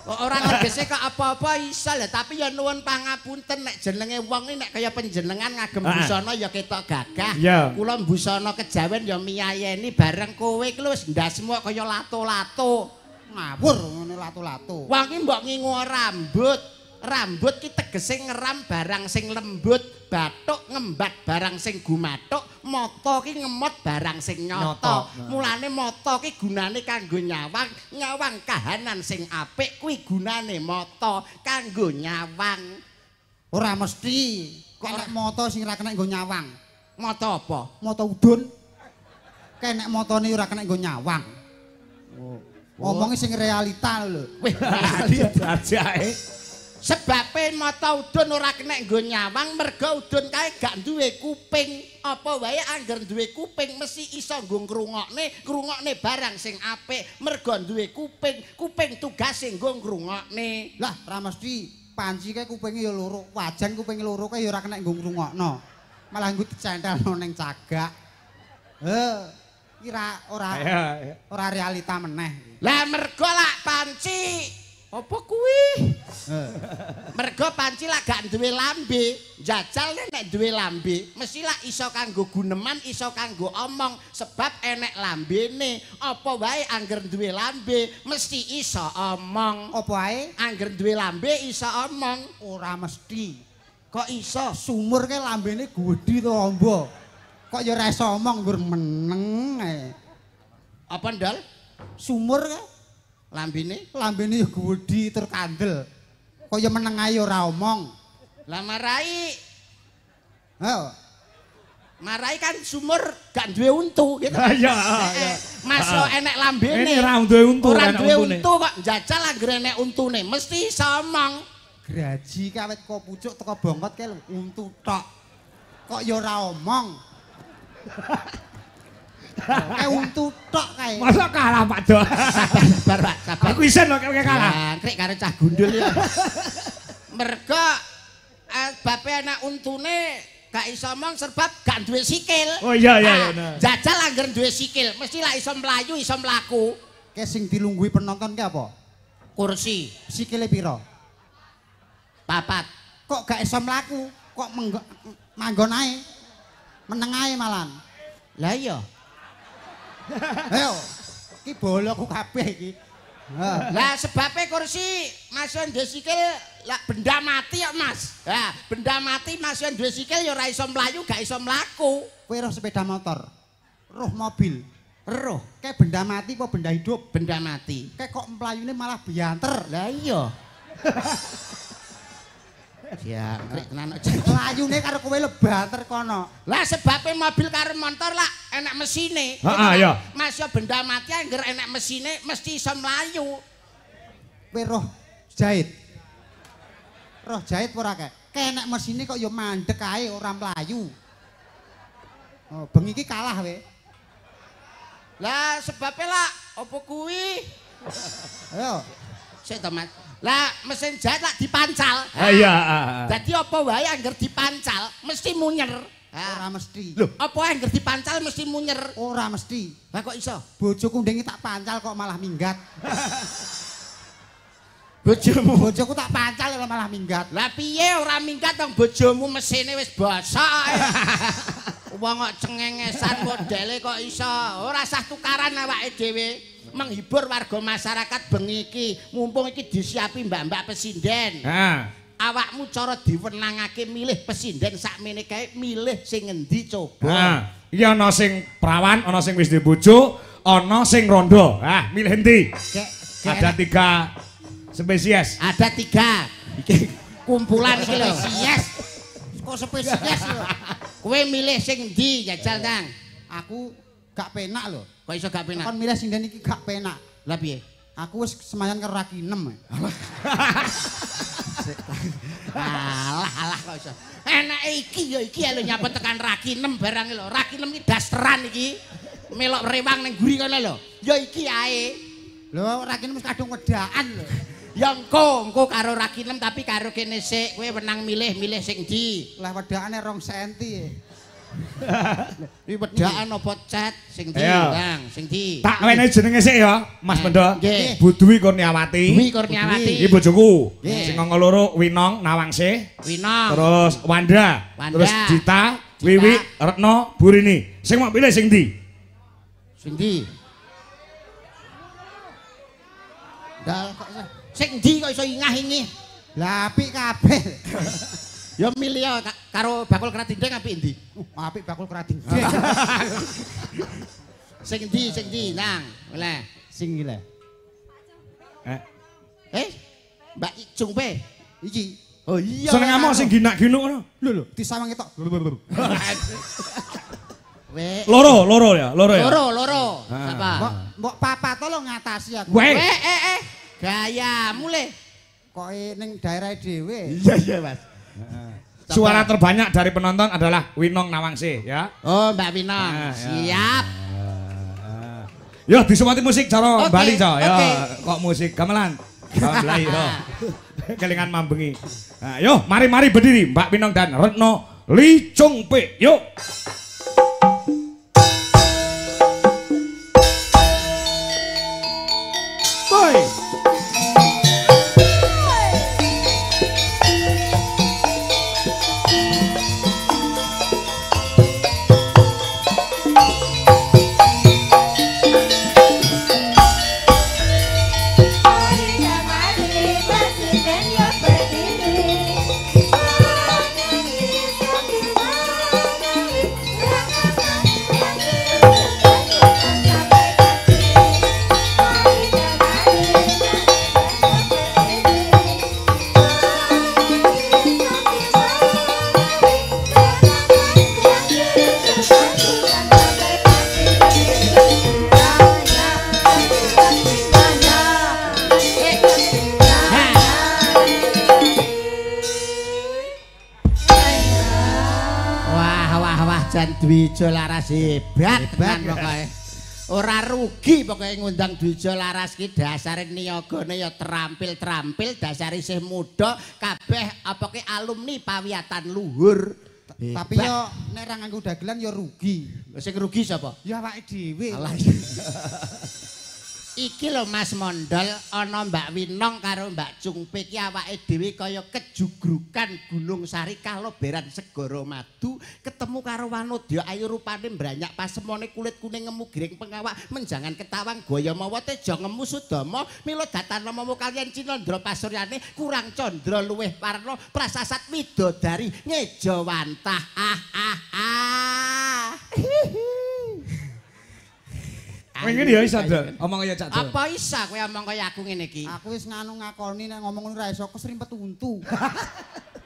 Speaker 2: Kok ora tegese kok apa-apa iso lho, tapi ya nuwun pangapunten nek jenenge wong iki nek kaya panjenengan ngagem busana ya ketok gagah. Kula busana kejawen ya miyayeni bareng kowe iki lho wis ndasmu kaya lato-lato.
Speaker 1: Ngawur ngene lato-lato.
Speaker 2: Wong iki mbok ngingu rambut. Rambut ki tegese ngeram barang sing lembut, bathuk ngembat barang sing gumathuk, mata ki ngemot barang sing nyata. Mulane mata ki gunane kanggo nyawang, nyawang kahanan sing apik kuwi gunane mata kanggo nyawang.
Speaker 1: Ora mesti kok nek mata sing ora kena nggo nyawang.
Speaker 2: Mata apa?
Speaker 1: Mata udun. Kenek matane ora kena nggo nyawang. Ngomongi sing realita lho.
Speaker 2: Wih,
Speaker 3: ajake.
Speaker 2: Sebabe mata udun ora kena nggo nyawang merga udun kae gak duwe kuping. Apa wae angger duwe kuping mesti iso nggo ngrungokne, ngrungokne barang sing apik. Merga duwe kuping, kuping tugase nggo ngrungokne.
Speaker 1: Lah, ora mesti panci kae kupinge ya loro, wajan kupinge loro kae ya ora kena nggo ngrungokno. Malah nggo dicentelno ning cagak. Heh, iki ora realita meneh.
Speaker 2: Lah merga lak panci apa kuwi? Mergo panci lak gak duwe lambe, jajal nek duwe lambe, mesti lak iso kanggo guneman, iso kanggo omong, sebab enek lambene. Apa wae angger duwe lambe, mesti iso omong.
Speaker 1: Apa wae
Speaker 2: angger duwe lambe iso omong?
Speaker 1: Ora mesti.
Speaker 2: Kok iso?
Speaker 1: Sumur kae lambene gedhi to amba. Kok ya ora iso omong nggur meneng ae.
Speaker 2: Apa ndol?
Speaker 1: Sumur kae
Speaker 2: lambene?
Speaker 1: Lambene ya gedhi tur kandel. Kok ya meneng ae ora omong.
Speaker 2: Lah marai.
Speaker 1: Heh.
Speaker 2: Marai kan sumur gak duwe untu gitu.
Speaker 3: Iya,
Speaker 2: Mas yo enek lambene.
Speaker 3: Ini ora duwe untu,
Speaker 2: ora duwe untu kok njajal anggere enek untune mesti iso omong.
Speaker 1: Graji kawit kok pucuk teko bongkot kae lho untu tok. Kok ya ora omong. Kae untu tok kae.
Speaker 3: Masa kalah Pak Dok.
Speaker 2: Sabar Pak, sabar.
Speaker 3: Aku isen lho kae kalah.
Speaker 2: Jangkrik karo cah gundul ya. Mergo bape anak untune gak iso omong sebab gak duwe sikil.
Speaker 3: Oh iya iya iya.
Speaker 2: Jajal angger duwe sikil mesti lak iso mlayu, iso mlaku.
Speaker 1: Kae sing dilungguhi penonton ki apa?
Speaker 2: Kursi.
Speaker 1: Sikile pira?
Speaker 2: 4.
Speaker 1: Kok gak iso mlaku? Kok manggon ae? Meneng ae malan.
Speaker 2: Lah iya.
Speaker 1: Ayo, iki boloku kabeh iki.
Speaker 2: Lah sebabe kursi Mas yo duwe sikil lah benda mati kok Mas. Lah benda mati Mas yo duwe sikil ya ora iso mlayu, gak iso mlaku.
Speaker 1: Kowe roh sepeda motor, roh mobil,
Speaker 2: roh.
Speaker 1: Kayak benda mati apa benda hidup?
Speaker 2: Benda mati.
Speaker 1: Kayak kok mlayune malah bianter.
Speaker 2: Lah iya. Ya, krik tenan kok.
Speaker 1: Mlayune karo kowe lho banter kono.
Speaker 2: Lah sebabe mobil karo motor lah enek mesine.
Speaker 3: Heeh, iya.
Speaker 2: Mas yo benda mati angger enek mesine mesti iso mlayu.
Speaker 1: Kowe roh jahit. Roh jahit ora kae? Kae enek mesine kok ya mandek ae ora mlayu. Oh, bengi iki kalah kowe.
Speaker 2: Lah sebabe lah apa kuwi?
Speaker 1: Ayo.
Speaker 2: Sik to, Mas. Lah mesin jahit lak dipancal.
Speaker 3: Ha iya.
Speaker 2: Dadi apa wae angger dipancal mesti munyer.
Speaker 1: Ora mesti.
Speaker 2: Lho, apa angger dipancal mesti munyer?
Speaker 1: Ora mesti.
Speaker 2: Lah kok iso?
Speaker 1: Bojoku ndengi tak pancal kok malah minggat.
Speaker 2: Bojomu?
Speaker 1: Bojoku tak pancal malah minggat.
Speaker 2: Lah piye ora minggat wong bojomu mesine wis bosok. Wong kok cengengesan modele kok iso. Ora sah tukaran awake dhewe. Menghibur warga masyarakat bengi iki, mumpung iki disiapi mbak-mbak pesinden.
Speaker 3: Heeh.
Speaker 2: Awakmu cara diwenangake milih pesinden sakmene kae milih sing ngendi coba.
Speaker 3: Heeh. Iki ana sing prawan, ana sing wis duwe bojo, ana sing rondo. Ah, milih endi? Ada 3 spesies.
Speaker 2: Ada 3. Iki kumpulan iki lho.
Speaker 1: Spesies. Kok spesies lho?
Speaker 2: Kowe milih sing endi jajal, Kang?
Speaker 1: Aku gak penak lho.
Speaker 2: Kok iso gak penak?
Speaker 1: Kon milih sing ndi iki gak penak.
Speaker 2: Lah piye?
Speaker 1: Aku wis semayan karo Rakinem.
Speaker 2: Alah alah kok iso. Enake iki ya iki lho nyapa tekan Rakinem barang lho. Rakinem iki dasteran iki. Melok rewang ning guri kono lho. Ya iki ae.
Speaker 1: Lho Rakinem wis kadung wedaan lho.
Speaker 2: Ya engko, engko karo Rakinem tapi karo kene sik. Kowe wenang milih-milih sing ndi.
Speaker 1: Lah wedakane 2 senti.
Speaker 2: Iki wedaan apa cat sing ndi, Kang? Sing ndi?
Speaker 3: Tak wenehi jenenge sik ya, Mas Bendo. Bu Dwi Kurniawati.
Speaker 2: Dwi Kurniawati.
Speaker 3: Iki bojoku. Sing angka loro Winong Nawangsih.
Speaker 2: Winong.
Speaker 3: Terus Wanda. Terus Dita, Wiwi, Retno, Burini. Sing mau pilih sing ndi?
Speaker 2: Sing ndi?
Speaker 1: Dal kok iso.
Speaker 2: Sing ndi kok iso ingah-ingih?
Speaker 1: Lah apik kabeh.
Speaker 2: Ya milih ya karo bakul kradindeng apik endi?
Speaker 1: Apik bakul kradindeng.
Speaker 2: Sing endi sing endi nang? Oleh.
Speaker 1: Sing iki lho.
Speaker 2: Mbak Jungpe
Speaker 1: iki.
Speaker 2: Oh iya.
Speaker 3: Seneng amok sing ginak-ginuk ngono.
Speaker 1: Lho lho, disawang ketok.
Speaker 3: Loro, loro ya, loro ya.
Speaker 2: Loro, loro. Sapa?
Speaker 1: Mbok papa to lho ngatasi aku.
Speaker 2: Gayamu le.
Speaker 1: Kok ning daerah dhewe.
Speaker 2: Iya iya, Mas.
Speaker 3: Suara terbanyak dari penonton adalah Winong Nawangsih ya.
Speaker 2: Oh, Mbak Winong. Siap.
Speaker 3: Yo disumati musik cara Bali ca ya. Kok musik gamelan. Gamelan yo. Kelingan mambengi. Nah, yo mari-mari berdiri Mbak Winong dan Retno Lee Chung Pe. Yuk. Boy.
Speaker 2: Dwijo Laras hebat tenan pokoke. Ora rugi pokoke ngundang Dwijo Laras ki dasare niyagane ya terampil-terampil, dasare isih muda, kabeh apa ki alumni pawiyatan luhur.
Speaker 1: Tapi yo nek ra nganggo dagelan ya rugi.
Speaker 2: Sing rugi sapa?
Speaker 1: Ya awake dhewe.
Speaker 2: Alah. Iki lho Mas Mondol, ana Mbak Winong karo Mbak Cungpe iki awake dhewe kaya kejugrukan Gunung Sari kaloberan segara madu, ketemu karo Wanodya ayu rupane mbranyak pasemone kulit kuning ngemu giring pengawak menjangan ketawang gaya mawa teja ngemu sudama mila datana mawa kaliyan Cinandra pasuryane kurang candra luwih warna prasasat widodari ngeja wantah ah ah ah.
Speaker 3: Kowe ngene ya iso, Dol. Omong kaya Cak Dol.
Speaker 2: Apa isa kowe omong kaya aku ngene iki?
Speaker 1: Aku wis nganu ngakoni nek ngomong ngono ora iso kesrimpet untu.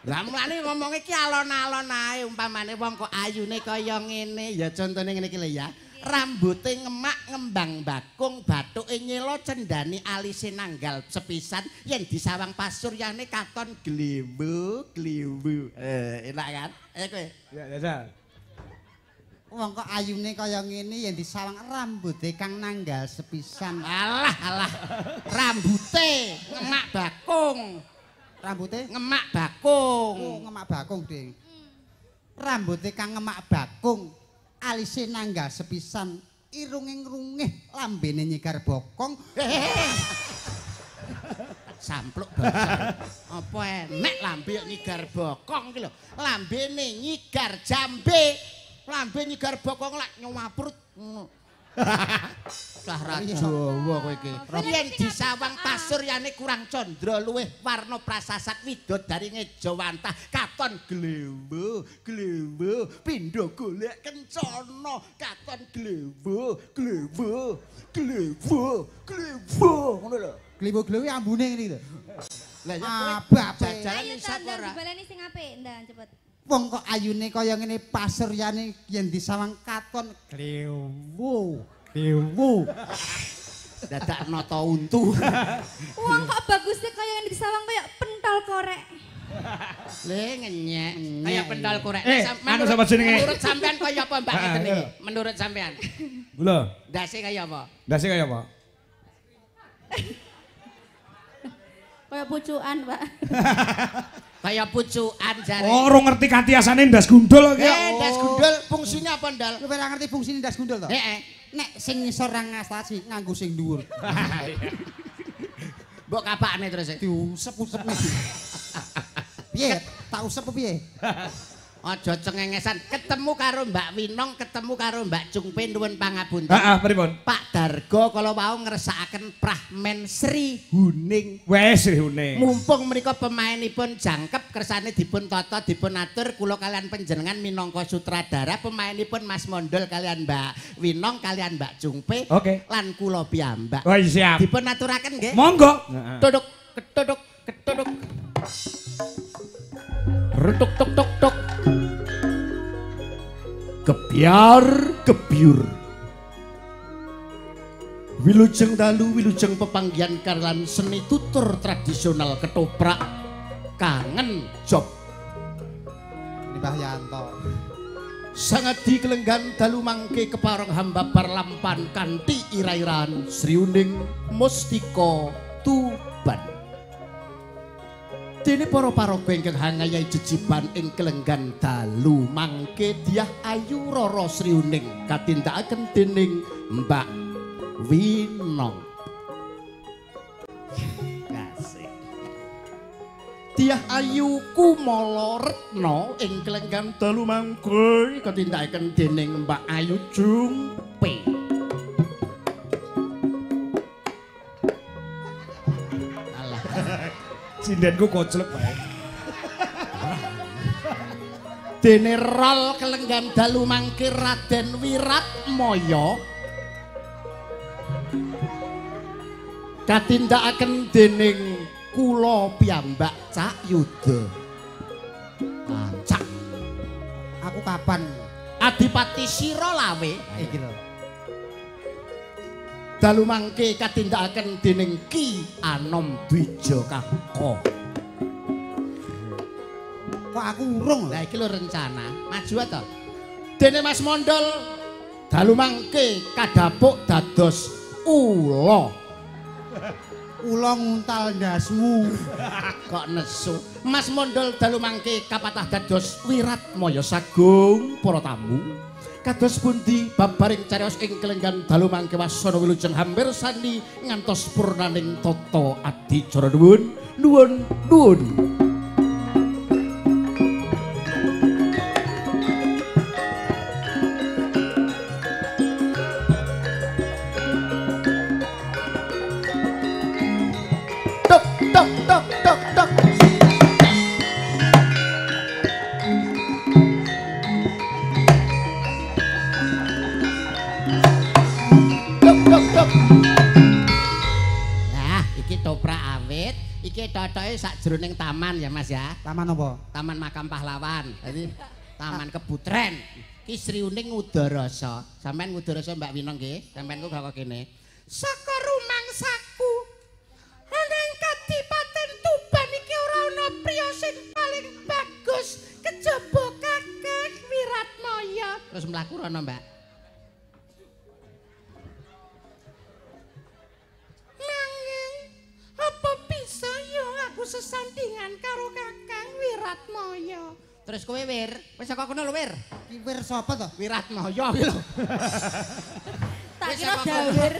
Speaker 2: Lah mulane ngomong iki alon-alon ae umpamane wong kok ayune kaya ngene ya contone ngene iki lho ya. Rambute ngemak ngembang bakung, bathuke nyela cendhani alise nanggal sepisan yen disawang pasuryane katon glimbu glimbu. Enak kan? Ayo kowe.
Speaker 3: Ya, jajal.
Speaker 1: Wong kok ayune kaya ngene yen disawang rambute kang nanggal sepisan.
Speaker 2: Alah alah. Rambute ngemak bakung.
Speaker 1: Rambute
Speaker 2: ngemak bakung.
Speaker 1: Oh, ngemak bakung, Ding. Rambute kang ngemak bakung, alise nanggal sepisan, irunge ngrungih, lambene nyigar bokong.
Speaker 2: Sampluk bangsa. Apa enek lambe nyigar bokong iki lho. Lambene nyigar jambe. Lambe nyigar bokong lak nyaprut ngono. Cah ra Jawa kowe iki. Yen disawang pasuryane kurang candra luwih warna prasasak widodari ngejawantah katon glewo glewo pindha golek kencana katon glewo glewo glewo glewo ngono lho.
Speaker 1: Glewo-glewo ambune ngene iki lho.
Speaker 2: Lah ya
Speaker 1: kowe
Speaker 2: jajalan isap ora?
Speaker 4: Dibaleni sing apik ndang cepet.
Speaker 1: Wong kok ayune kaya ngene pasuryane yen disawang katon glewo. Dewu.
Speaker 2: Dadak nata untu.
Speaker 4: Wong kok bagusnya kaya ngene disawang kaya pentol korek.
Speaker 2: Le ngenyek. Kaya pentol korek.
Speaker 3: Anu sapa jenenge?
Speaker 2: Menurut sampean kaya apa Mbak ngeten iki? Menurut sampean.
Speaker 3: Lho.
Speaker 2: Ndase kaya apa?
Speaker 3: Ndase kaya apa?
Speaker 4: Kaya pucukan, Pak.
Speaker 2: Kaya pucukan jare.
Speaker 3: Oh, ora ngerti katiasane ndas gundul iki.
Speaker 2: Ndas gundul fungsine apa, Ndal?
Speaker 1: Kowe ora ngerti fungsine ndas gundul to?
Speaker 2: Heeh.
Speaker 1: Nek sing ngisor ra ngastasi nganggo sing dhuwur.
Speaker 2: Mbok kapakne terus.
Speaker 1: Diusep-usep. Piye? Tak usep piye?
Speaker 2: Aja cengengesan. Ketemu karo Mbak Winong, ketemu karo Mbak Cungpe nuwun pangapunten.
Speaker 3: Heeh, pripun?
Speaker 2: Pak Dargo kala wau ngersakaken Prahmen Sri Huning.
Speaker 3: Wes Sri Huning.
Speaker 2: Mumpung menika pemainipun jangkep kersane dipun tata dipun atur kula kalian panjenengan minangka sutradara, pemainipun Mas Mondol kalian Mbak Winong kalian Mbak Cungpe.
Speaker 3: Oke.
Speaker 2: Lan kula piyambak.
Speaker 3: Oh, siap.
Speaker 2: Dipun aturaken nggih.
Speaker 3: Monggo.
Speaker 2: Tuduk, ketuduk, ketuduk. Rutuk tuk tuk tuk. Gebyar gebyur. Wilujeng dalu wilujeng pepanggihan kalian seni tutur tradisional ketoprak kangen job.
Speaker 1: Ini Mbah Yanto.
Speaker 2: Sangadi kelenggan dalu mangke kepareng hamba barlampan kanthi ira-iran Sri Huning Mustika Tuban. Dene para paraga ingkang hangayahi jejiban ing kelenggan dalu mangke Dyah Ayu Rara Sri Huning katindakaken dening Mbak Winong. Asik. Dyah Ayu Kumala Retna ing kelenggan dalu mangke katindakaken dening Mbak Ayu Jungpe. Alah.
Speaker 3: Sindenku koclek bae.
Speaker 2: Dene rol kelenggan dalu mangke Raden Wiratmaya katindakaken dening kula piyambak Cak Yuda. Cak.
Speaker 1: Aku kapan?
Speaker 2: Adipati Sira Lawe
Speaker 1: iki lho.
Speaker 2: Dalu mangke katindakaken dening Ki Anom Dwija Kangko.
Speaker 1: Kok aku urung?
Speaker 2: Lah iki lho rencana. Maju ta? Dene Mas Mondol dalu mangke kadhapuk dados ula.
Speaker 1: Ula nguntal ndasmu.
Speaker 2: Kok nesu. Mas Mondol dalu mangke kapatah dados Wiratmaya sagung para tamu. Kados pundi babaring cariyos ing kelenggan dalu mangke wasana wilujeng hampir sani ngantos purnaning tata adicara. Nuwun nuwun nuwun. Tok tok tok tok tok. Nah, iki toprak awit, iki totoke sakjroning taman ya Mas ya.
Speaker 1: Taman apa?
Speaker 2: Taman Makam Pahlawan. Dadi Taman Kebutren. Ki Sri Huning ngudarasa. Sampeyan ngudarasa Mbak Winong nggih. Sampeyan ku gak kene. Saka rumangsaku ana ing Kadipaten Tuban iki ora ana priya sing paling bagus kejaba Kakang Wiratmaya. Terus mlaku rono, Mbak. Nanging apa bisa ya aku sesandingan karo Kakang Wiratmaya? Terus kowe Wir, wis saka kono lho Wir.
Speaker 1: Ki Wir sapa to?
Speaker 2: Wiratmaya ki lho.
Speaker 4: Tak kira Dawir.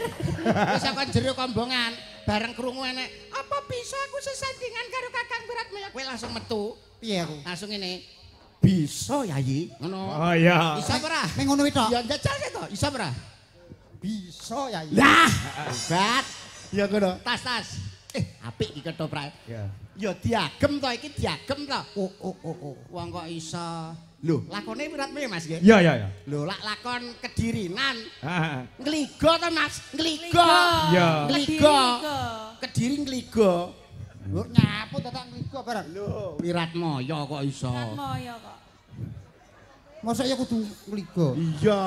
Speaker 2: Wis saka jero kombongan, bareng krungu enek, apa bisa aku sesandingan karo Kakang Wiratmaya? Kowe langsung metu.
Speaker 1: Piye aku?
Speaker 2: Langsung ngene. Bisa Yayi. Ngono.
Speaker 3: Oh iya.
Speaker 2: Bisa ora?
Speaker 1: Ning ngono kuwi tok.
Speaker 2: Ya njajal to, iso ora?
Speaker 1: Bisa ya.
Speaker 2: Lah, hebat. Ya ngono. Tas-tas. Apik iki ketoprak.
Speaker 3: Ya.
Speaker 2: Ya diagem to iki diagem to.
Speaker 1: Oh.
Speaker 2: Wong kok iso. Lho, lakone Wiratmoyo Mas nggih?
Speaker 3: Iya, iya, iya.
Speaker 2: Lho, lak lakon Kedirinan.
Speaker 3: Heeh.
Speaker 2: Ngligo to Mas? Ngligo.
Speaker 3: Iya.
Speaker 2: Ngligo. Kediri ngligo.
Speaker 1: Lho nyapu dadak ngligo barang.
Speaker 2: Lho, Wiratmoyo kok iso.
Speaker 4: Wiratmoyo kok.
Speaker 1: Mosok ya kudu ngligo.
Speaker 2: Iya.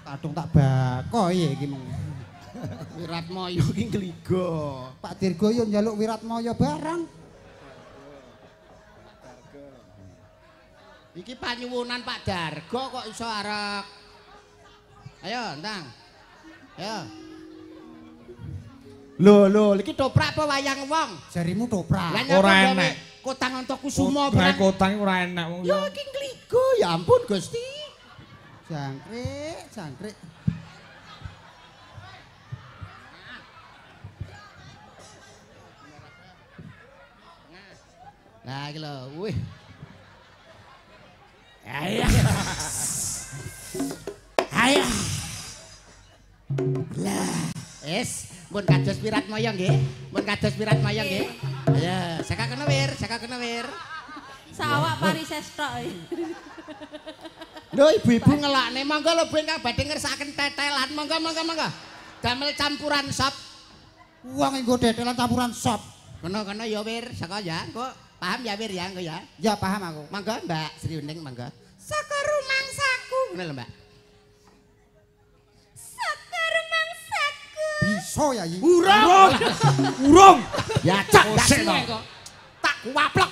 Speaker 1: Kadung tak bako iki mung.
Speaker 2: Wiratmoyo iki ngligo.
Speaker 1: Pak Dirgo yo njaluk Wiratmoyo barang.
Speaker 2: Iki panyuwunan Pak Dargo kok iso arek. Ayo, ndang. Ayo. Lho, lho, iki toprak apa wayang wong?
Speaker 1: Jarimu toprak.
Speaker 3: Ora enek.
Speaker 2: Kotang Antakusuma barang.
Speaker 3: Kotang ora enek wong.
Speaker 2: Ya iki ngligo, ya ampun Gusti.
Speaker 1: Jangkrik, jangkrik.
Speaker 2: Nah, iki lho, wih. Ayo. Ayo. Lah, es, mun kados Wiratmoyo nggih. Mun kados Wiratmoyo nggih. Ayo, saka kena wir, saka kena wir.
Speaker 4: Sawak parises tok.
Speaker 2: Lho, ibu-ibu ngelakne, monggo lho Bu ingkang badhe ngersakaken tetelan, monggo monggo monggo. Damel campuran sop.
Speaker 1: Wong nggo tetelan campuran sop.
Speaker 2: Kono-kono ya wir, saka ya, engko paham ya wir ya engko ya.
Speaker 1: Ya paham aku.
Speaker 2: Monggo Mbak Sri Uning monggo. Saka rumangsaku. Ngono lho Mbak.
Speaker 4: Saka rumangsaku.
Speaker 1: Bisa ya iki.
Speaker 2: Urung.
Speaker 3: Urung.
Speaker 2: Ya cak kok. Tak kuwaplek.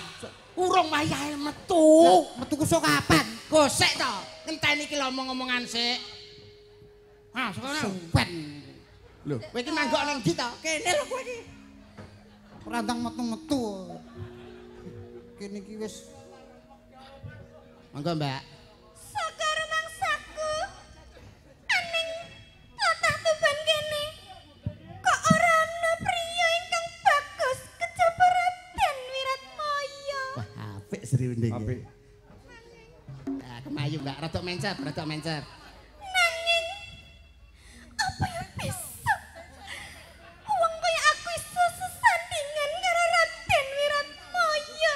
Speaker 2: Urung wayahe metu.
Speaker 1: Metu ku sok kapan?
Speaker 2: Gosek to. Ngenteni iki lho omong-omongan sik. Ha, sono.
Speaker 1: Suwen.
Speaker 2: Lho, kowe iki manggok nang ndi to? Kene lho kowe iki.
Speaker 1: Ora ndang metu-metu. Kene iki wis.
Speaker 2: Monggo, Mbak.
Speaker 4: Saka rumangsaku. Aning tlatah Tuban kene. Kok ora ana priya ingkang bagus kejaba Raden Wiratmoyo.
Speaker 2: Wah, apik Sri Uning.
Speaker 3: Apik.
Speaker 2: Nah, kemayu, Mbak. Rada mencet, rada mencet.
Speaker 4: Nanging apa ya bisa? Wong kaya aku iso sesandingan karo Raden Wiratmoyo.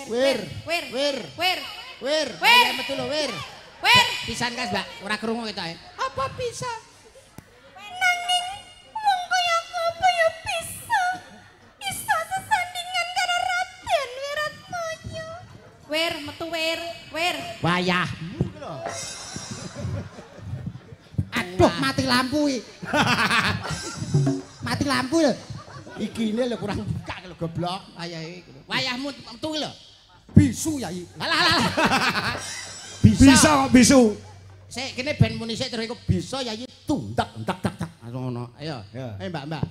Speaker 2: Wir,
Speaker 4: wir,
Speaker 2: wir,
Speaker 4: wir,
Speaker 2: wir,
Speaker 4: wir.
Speaker 2: Metu lho, wir.
Speaker 4: Wir.
Speaker 2: Pisan kas, Mbak. Ora krungu ketoke. Apa bisa?
Speaker 4: Nanging wong kaya aku apa ya bisa? Iso sesandingan karo Raden Wiratmoyo. Wir, metu wir, wir.
Speaker 2: Wayahmu lho.
Speaker 1: Aduh, mati lampu iki. Mati lampu lho.
Speaker 2: Ikine lho kurang buka lho goblok. Wayahe iki lho. Wayahmu metu lho.
Speaker 1: Bisu ya iki.
Speaker 2: Alah alah.
Speaker 3: Bisa kok bisu.
Speaker 2: Sik kene ben muni sik terus iku bisa ya iki tundak tak tak tak langsung ngono. Ayo. Ayo Mbak, Mbak.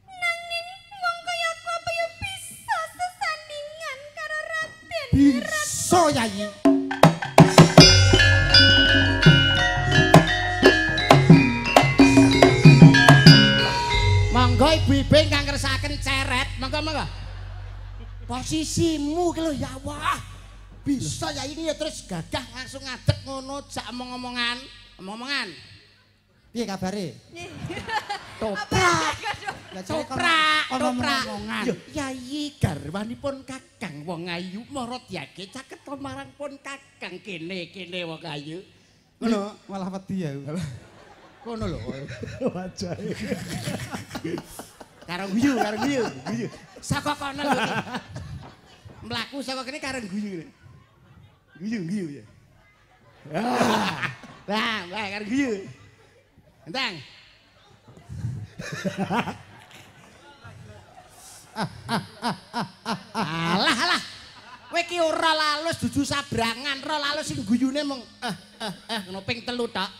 Speaker 4: Nanging wong kaya aku apa ya bisa sesandingan karo Raden.
Speaker 1: Bisa ya iki.
Speaker 2: Monggo ibu-ibu ingkang ngersakaken ceret, monggo monggo. Posisimu ki lho ya Allah. Bisa ya ini ya terus gagah langsung ngadeg ngono jak omong-omongan, omong-omongan.
Speaker 1: Piye kabare?
Speaker 2: Toprak.
Speaker 1: Toprak,
Speaker 2: toprak. Yo yayi garwanipun Kakang wong ayu mara diage caket marang pun Kakang kene-kene wong ayu.
Speaker 1: Ngono, malah wedi ya.
Speaker 2: Kono lho.
Speaker 3: Wajahe.
Speaker 2: Karo guyu, karo guyu, guyu. Saka kono lho. Mlaku saka kene karo guyu. Guyu, guyu ya. Lah, lah karo guyu. Entang. Alah, alah. Kowe iki ora lalus dudu sabrangan, ora lalus sing guyune mung ngono ping 3 tok.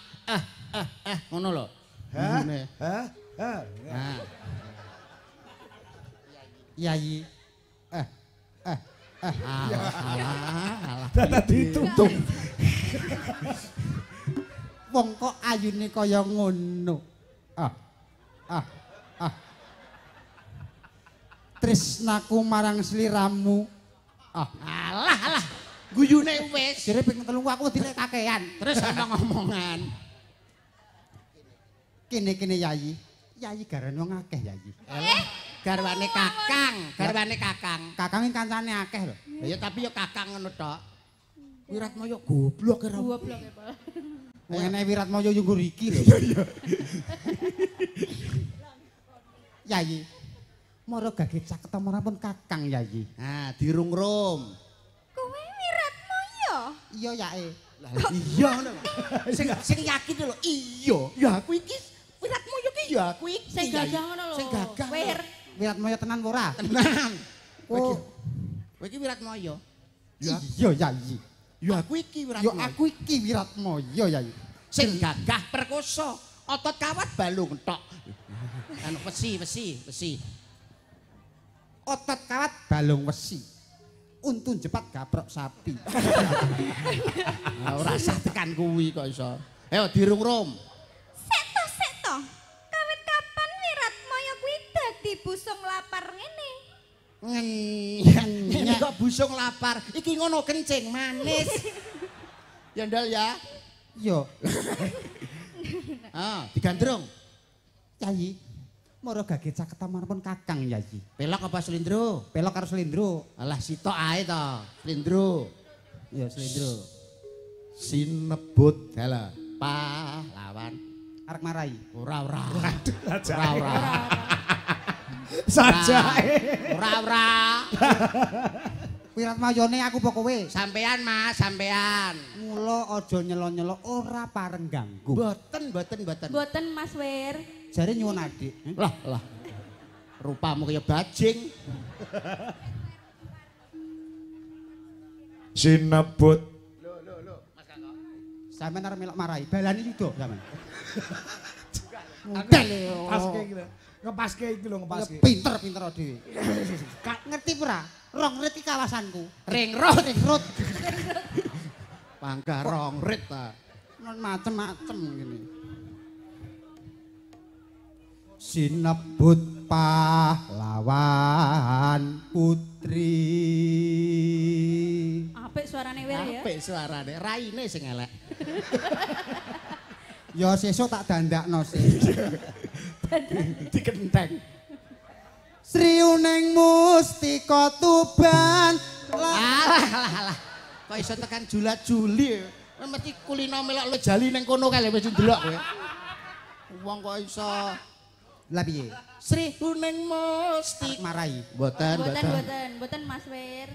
Speaker 2: Ngono lho.
Speaker 3: Hah? Hah? Hah.
Speaker 2: Nah.
Speaker 1: Yayi.
Speaker 2: Alah, alah.
Speaker 3: Ditutup.
Speaker 1: Wong kok ayune kaya ngono. Tresnaku marang sliramu.
Speaker 2: Alah, alah. Guyune wis.
Speaker 1: Jere ping 3 aku wedi lek kakean.
Speaker 2: Terus ngomong-ngomongan.
Speaker 1: Kene-kene Yayi. Yayi garwane wong akeh Yayi.
Speaker 2: Garwane Kakang, garwane Kakang.
Speaker 1: Kakange kancane akeh lho.
Speaker 2: Lah ya tapi ya Kakang ngono tok. Wiratmaya goblok ora.
Speaker 4: Goblok ya, Pak.
Speaker 1: Ngene Wiratmaya yo nggur iki lho.
Speaker 3: Iya.
Speaker 1: Yayi. Mara gage caketa marapun Kakang Yayi.
Speaker 2: Nah, dirungrum.
Speaker 4: Kowe Wiratmaya?
Speaker 1: Iya, Yae.
Speaker 2: Lah iya ngono lho. Sing yakin lho, iya. Ya aku iki Wiratmaya ki ya aku iki.
Speaker 4: Sing gagah ngono lho.
Speaker 2: Sing gagah.
Speaker 4: Wir.
Speaker 1: Wiratmaya tenan apa ora?
Speaker 2: Tenan. Kowe iki Wiratmaya.
Speaker 1: Iya, Yayi.
Speaker 2: Ya aku iki Wiratmaya.
Speaker 1: Ya aku iki Wiratmaya, Yayi.
Speaker 2: Sing gagah perkosa, otot kawat balung tok. Anu besi, besi, besi.
Speaker 1: Otot kawat balung wesi. Untu jepat gaprok sapi.
Speaker 2: Ora usah tekan kuwi kok iso. Ayo dirungrum.
Speaker 4: Sek to. Kawit kapan Wiratmaya kuwi dadi busung lapar ngene?
Speaker 2: Ngene kok busung lapar. Iki ngono kencing manis. Ya ndal ya.
Speaker 1: Iya.
Speaker 2: Ah, digandrung.
Speaker 1: Yayi. Mara gage caketa marapun Kakang Yayi.
Speaker 2: Pelok apa slindro?
Speaker 1: Pelok karo slindro.
Speaker 2: Alah sitok ae to, slindro.
Speaker 1: Ya slindro.
Speaker 2: Sinebut halah pahlawan.
Speaker 1: Arek marai.
Speaker 2: Ora ora. Ora ora.
Speaker 3: Sajake.
Speaker 2: Ora ora.
Speaker 1: Wiratmayane aku apa kowe?
Speaker 2: Sampean Mas, sampean.
Speaker 1: Mula aja nyelo-nyelo ora pareng ganggu.
Speaker 2: Mboten, mboten, mboten.
Speaker 4: Mboten Mas Wir.
Speaker 1: Jare nyuwun adik.
Speaker 2: Lah, lah. Rupamu kaya bajing.
Speaker 3: Sinebut.
Speaker 2: Lho, lho, lho, Mas Kakak.
Speaker 1: Sampeyan arep melok marai. Balani yuda sampean.
Speaker 3: Ngepaske iki lho. Ngepaske iki lho, ngepaske.
Speaker 1: Pinter-pinter dhewe. Ngerti ora? Rong rit iki kawasanku.
Speaker 2: Ring road,
Speaker 1: ring road.
Speaker 2: Panggah rong rit ta.
Speaker 1: Non macem-macem ngene. Sinebut pahlawan putri.
Speaker 4: Apik suarane Wir ya.
Speaker 2: Apik suarane, raine sing elek.
Speaker 1: Ya sesuk tak dandakno sih.
Speaker 2: Dikenteng.
Speaker 1: Sri Uneng Mustika Tuban.
Speaker 2: Alah alah alah. Kok iso tekan jula-juli. Mesti kulino melok lo jali ning kono kae wis ndelok kowe. Wong kok iso.
Speaker 1: Lah piye?
Speaker 2: Sri Uneng Mustika
Speaker 1: marai.
Speaker 2: Mboten, mboten.
Speaker 4: Mboten, mboten Mas Wir.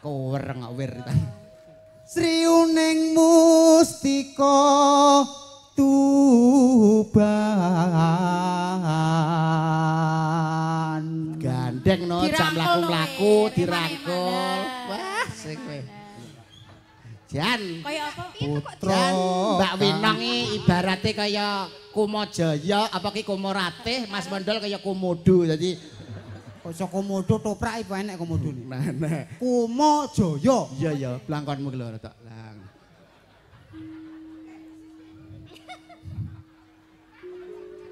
Speaker 2: Kowereng kok Wir.
Speaker 1: Sri Uneng Mustika Tuban.
Speaker 2: Gandeng no jam mlaku-mlaku dirangkul. Wah, sing kowe. Jan.
Speaker 4: Kaya apa?
Speaker 2: Putra Mbak Winong iki ibarate kaya Kumajaya, apa ki Kumoratih, Mas Mondol kaya Komodo. Dadi
Speaker 1: kok iso Komodo toprak iku enek Komodone.
Speaker 2: Nah, nah.
Speaker 1: Kumajaya.
Speaker 2: Iya ya, blangkonmu ki lho tok. Lang.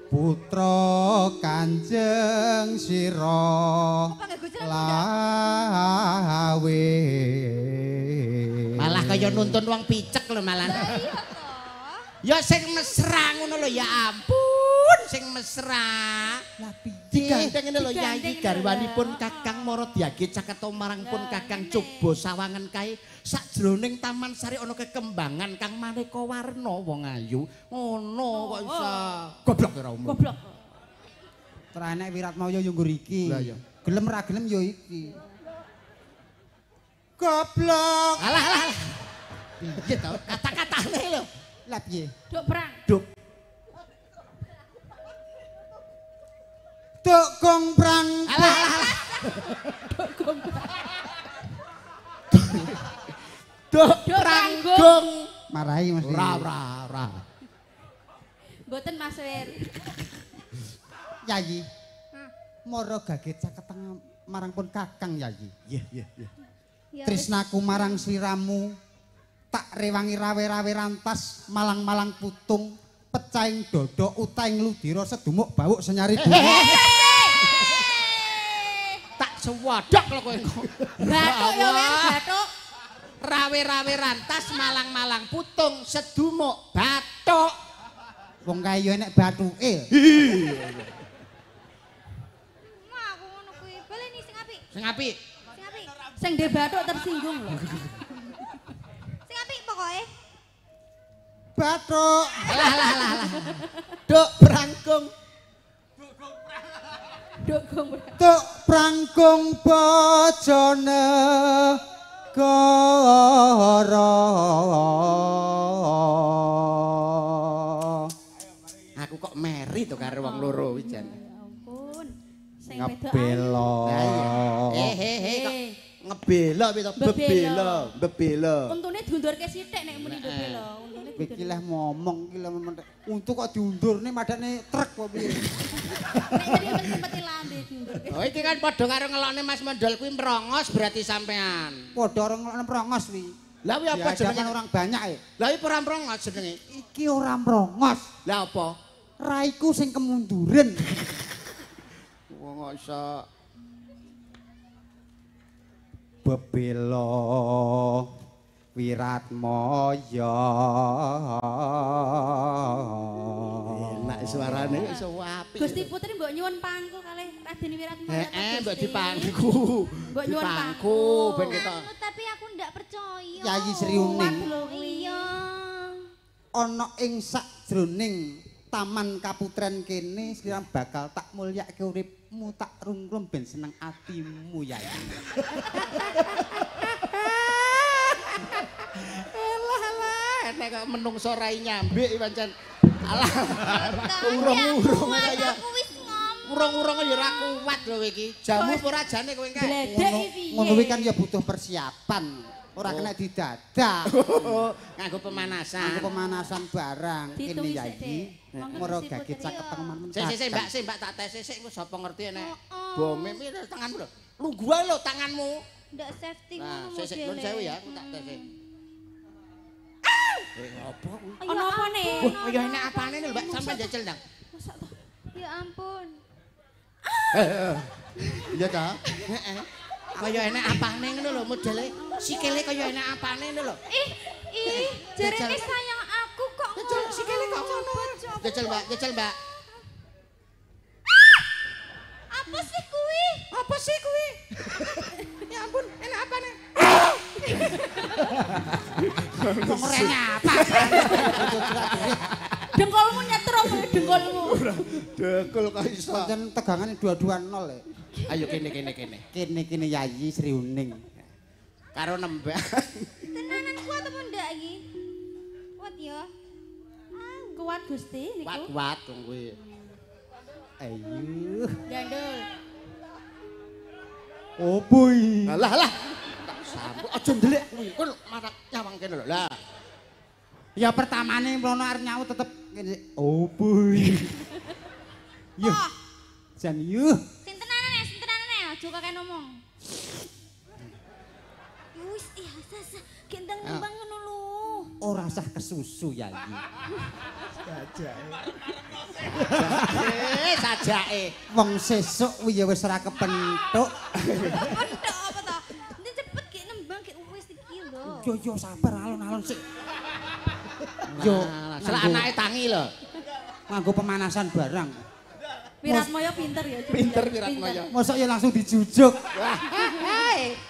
Speaker 1: Putra Kanjeng Sira Lawe.
Speaker 2: Malah kaya nuntun wong picek lho malah.
Speaker 4: Iya toh.
Speaker 2: Ya sing mesra ngono lho ya ampun, sing mesra.
Speaker 1: Lah piye?
Speaker 2: Digandeng ngene lho Yayi garwanipun Kakang Maradiage caketa marang pun Kakang coba sawangan kae sakjroning Taman Sari ana kekembangan kang maneka warna wong ayu. Ngono kok iso. Goblok ora umum.
Speaker 4: Goblok.
Speaker 1: Ora enek Wiratmaya yo nggur iki.
Speaker 2: Lah iya.
Speaker 1: Gelem ra gelem yo iki. Goblok.
Speaker 2: Alah alah. Piye to kata-katane lho.
Speaker 1: Lah piye?
Speaker 4: Duk perang.
Speaker 2: Duk.
Speaker 1: Duk gong prang.
Speaker 2: Alah alah.
Speaker 4: Duk gong prang.
Speaker 2: Duk prang gong.
Speaker 1: Marahi mesti.
Speaker 2: Ora ora ora.
Speaker 4: Mboten Mas Wir.
Speaker 1: Yayi. Mara gage caketeng marang pun Kakang Yayi.
Speaker 2: Nggih nggih nggih.
Speaker 1: Tresnaku marang sliramu tak rewangi rawe-rawe rantas malang-malang putung pecahing dada utaing ludira sedumuk bawuk senyari bunga.
Speaker 2: Tak sewodok lho kowe kok.
Speaker 4: Bathuk ya Wir, bathuk.
Speaker 2: Rawe-rawe rantas malang-malang putung sedumuk bathuk.
Speaker 1: Wong kae yo enek bathuke.
Speaker 4: Wah, aku ngono kuwi. Baleni sing apik.
Speaker 2: Sing apik.
Speaker 4: Sing apik.
Speaker 5: Sing ndek bathuk tersinggung lho.
Speaker 4: Sing apik pokoke.
Speaker 1: Bathuk.
Speaker 2: Lah lah lah lah.
Speaker 6: Duk prangkung.
Speaker 5: Duk gong.
Speaker 1: Duk prangkung bojone goro.
Speaker 2: Aku kok meri to karo wong loro kuwi jan.
Speaker 5: Ya ampun. Sing wedok
Speaker 1: Ngebelo.
Speaker 2: He kok ngebelo piye to?
Speaker 6: Bebelo, bebelo.
Speaker 5: Untune diundurke sithik nek muni bebelo. Untune
Speaker 1: Kowe iki leh ngomong iki leh untu kok diundurne madane truk kok piye.
Speaker 5: Nek nyeri lambe diundurke.
Speaker 2: Oh iki kan padha karo ngelokne Mas Mondol kuwi mrongos berarti sampean.
Speaker 1: Padha karo ngelokne mrongos kuwi.
Speaker 2: Lah kuwi apa jenenge
Speaker 1: orang banyak e?
Speaker 2: Lah iki ora mrongos jenenge.
Speaker 1: Iki ora mrongos.
Speaker 2: Lah apa?
Speaker 1: Raiku sing kemunduren.
Speaker 2: Wong kok iso
Speaker 1: bebelo Wiratmaya.
Speaker 2: Enak suarane iso apik.
Speaker 5: Gusti Putri mbok nyuwun pangku kalih Raden Wiratmaya.
Speaker 2: Heeh, mbok dipangku.
Speaker 5: Mbok nyuwun pangku
Speaker 2: ben ketok.
Speaker 4: Tapi aku ndak percaya.
Speaker 1: Yayi Sri Uning.
Speaker 4: Iya.
Speaker 1: Ana ing sakjroning Taman Kaputren kene sliramu bakal tak mulyake uripmu, tak rungrum ben seneng atimu Yayi.
Speaker 2: Alah alah, nek kok menungso rai nyambik pancen. Alah. Urung-urung kaya
Speaker 4: aku wis ngomong.
Speaker 2: Urung-urung ya ora kuat lho iki. Jamu apa ora jane kowe engke?
Speaker 1: Ngono kuwi kan ya butuh persiapan. Ora kena didadak.
Speaker 2: Nganggo pemanasan.
Speaker 1: Nganggo pemanasan barang. Kene Yayi. Moro gage caket teman.
Speaker 2: Sik sik Mbak, sik Mbak tak tes sik engko sapa ngerti nek bome piye tanganmu lho. Lungguh ae lho tanganmu.
Speaker 4: Ndak safety ngono.
Speaker 2: Sik sik nuwun sewu ya, aku tak tes. Ngopo kuwi?
Speaker 5: Ana apane?
Speaker 2: Wah, ya enak apane lho Mbak, sampean jajal ndang.
Speaker 5: Mosok to?
Speaker 4: Ya ampun.
Speaker 6: Iya ta?
Speaker 2: Heeh. Kaya enak apane ngono lho modele. Sikile kaya enak apane ngono lho.
Speaker 4: Ih, ih, jarene sayang aku kok ngono.
Speaker 2: Jajal sikile kok ngono. Jajal Mbak, jajal Mbak.
Speaker 4: Apa sih kuwi?
Speaker 2: Apa sih kuwi? Ya ampun, enak apane?
Speaker 1: Kok rene apa?
Speaker 5: Dengkulmu nyetrum dengkulmu.
Speaker 6: Dengkul kok iso.
Speaker 1: Pancen tegangane 220 e.
Speaker 2: Ayo kene kene kene.
Speaker 1: Kene kene Yayi Sri Uning.
Speaker 2: Karo nembang.
Speaker 4: Tenanan kuat apa ndak iki? Kuat ya.
Speaker 5: Kuat Gusti niku.
Speaker 2: Kuat-kuat wong kuwi.
Speaker 1: Ayo.
Speaker 5: Gandul.
Speaker 1: Opo iki?
Speaker 2: Alah alah. Tak sambut aja ndelik kuwi. Kon marak nyawang kene lho. Lah.
Speaker 1: Ya pertamane mrono arep nyawu tetep kene. Opo iki? Yuh. Jan yuh.
Speaker 4: Sing tenanan ya, sing tenanan ya, aja kakek ngomong. Wis ih sasa, gendang nembang ngono lho.
Speaker 1: Ora sah kesusu Yayi.
Speaker 2: Sajake. Sajake.
Speaker 1: Wong sesuk kuwi ya wis ora kepenthuk.
Speaker 4: Kepenthuk apa to? Ndek cepet gek nembang gek wis iki lho.
Speaker 1: Yo yo sabar alon-alon sik. Yo,
Speaker 2: selak anake tangi lho.
Speaker 1: Nganggo pemanasan barang.
Speaker 5: Wiratmaya pinter ya.
Speaker 2: Pinter Wiratmaya.
Speaker 1: Mosok ya langsung dijujuk.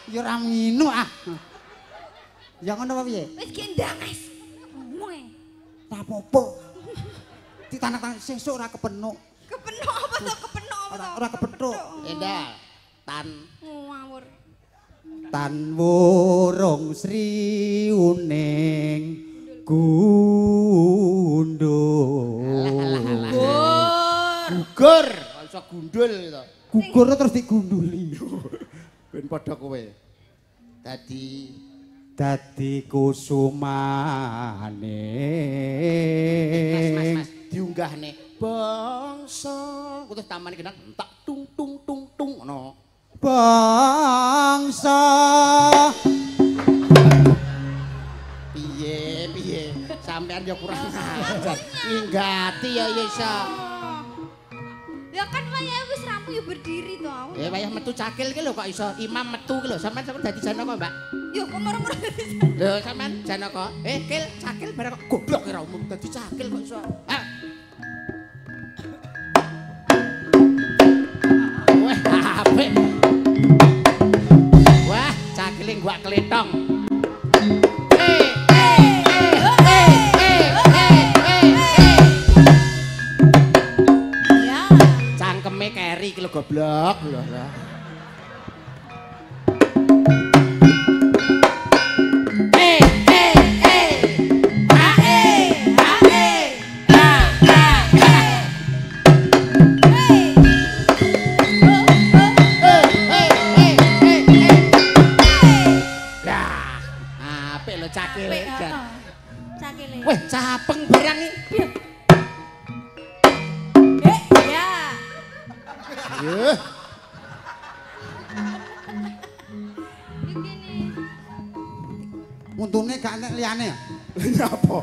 Speaker 1: Ya ora nginu ah. Ya ngono apa piye?
Speaker 4: Wis gendang wis. Ngomong e.
Speaker 1: Ora apa-apa. Ditanak-tanak sesuk ora kepenuk.
Speaker 4: Kepenuk apa to? Kepenuk apa to?
Speaker 1: Ora kepethuk.
Speaker 2: Endal. Tan
Speaker 4: ngawur.
Speaker 1: Tan wurung Sri Uning gundul.
Speaker 2: Gugur, iso gundul to.
Speaker 1: Gugur terus digunduli.
Speaker 2: Ben padha kowe. Dadi
Speaker 1: dadi kusumane.
Speaker 2: Mas, mas, mas, diunggahne bangsa. Kudu tamane genang tak tung tung tung tung ngono.
Speaker 1: Bangsa.
Speaker 2: Piye piye sampean ya kurang ajar. Minggati ya iso.
Speaker 4: Ya Kan wayahe wis rampung ya berdiri to aku.
Speaker 2: Wayah metu cakil ki lho kok iso imam metu ki lho. Sampeyan sampeyan dadi Janaka, Mbak.
Speaker 4: Yo kok moro-moro dadi Janaka.
Speaker 2: Lho sampeyan Janaka. Kil cakil barang kok goblok ora umum dadi cakil kok iso. Ah. Wah, apik. Wah, cakile gua kletong.
Speaker 4: Ya.
Speaker 2: Cangkeme keri iki lho goblok lho. Weh, capeng barang iki.
Speaker 4: Ya.
Speaker 2: Yuh.
Speaker 4: Iki nih.
Speaker 1: Untune gak enek liyane ya.
Speaker 6: Nyapa?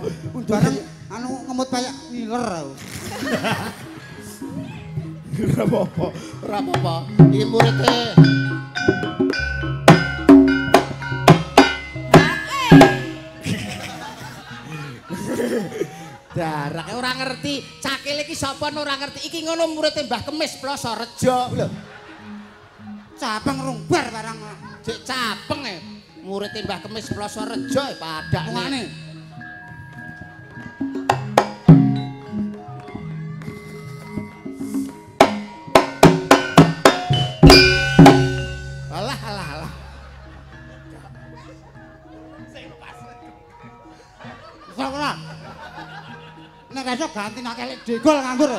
Speaker 1: Bareng anu ngemut kayak ngiler aku.
Speaker 6: Ora apa-apa.
Speaker 2: Ora apa-apa. Iki murite. Darake ora ngerti, cakil iki sapa ora ngerti. Iki ngono murite Mbah Kemis Plosorejo lho.
Speaker 1: Capeng rung bar barang.
Speaker 2: Jek capeng e. Murite Mbah Kemis Plosorejo padakne.
Speaker 1: Mungane.
Speaker 2: Alah alah alah.
Speaker 1: Iso ora? Nek iso ganti nak elek degol nganggur.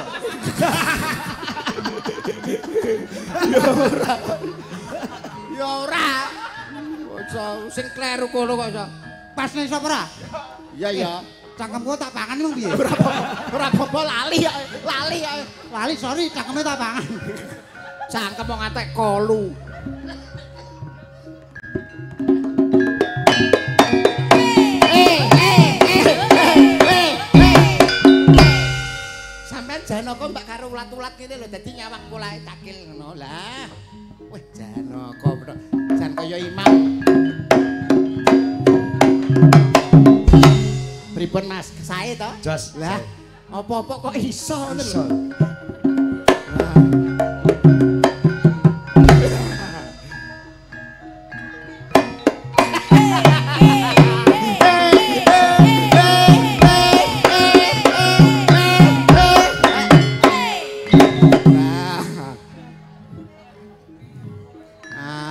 Speaker 2: Ya ora. Ya ora. Iso sing kleru kono kok iso.
Speaker 1: Pas nek iso ora?
Speaker 2: Iya ya.
Speaker 1: Cangkemku tak pangan mung piye?
Speaker 2: Ora apa-apa. Ora apa-apa lali ya. Lali ya.
Speaker 1: Lali sorry cangkeme tak pangan.
Speaker 2: Cangkem kok ngantek kolu. Sampeyan Janaka mbak karo ulat-ulat ngene lho dadi nyawang polahe cakil ngono lah. Wah Janaka bro. Jan kaya imam. Pripun Mas? Sae to?
Speaker 3: Jos.
Speaker 2: Lah, apa-apa kok iso ngono lho.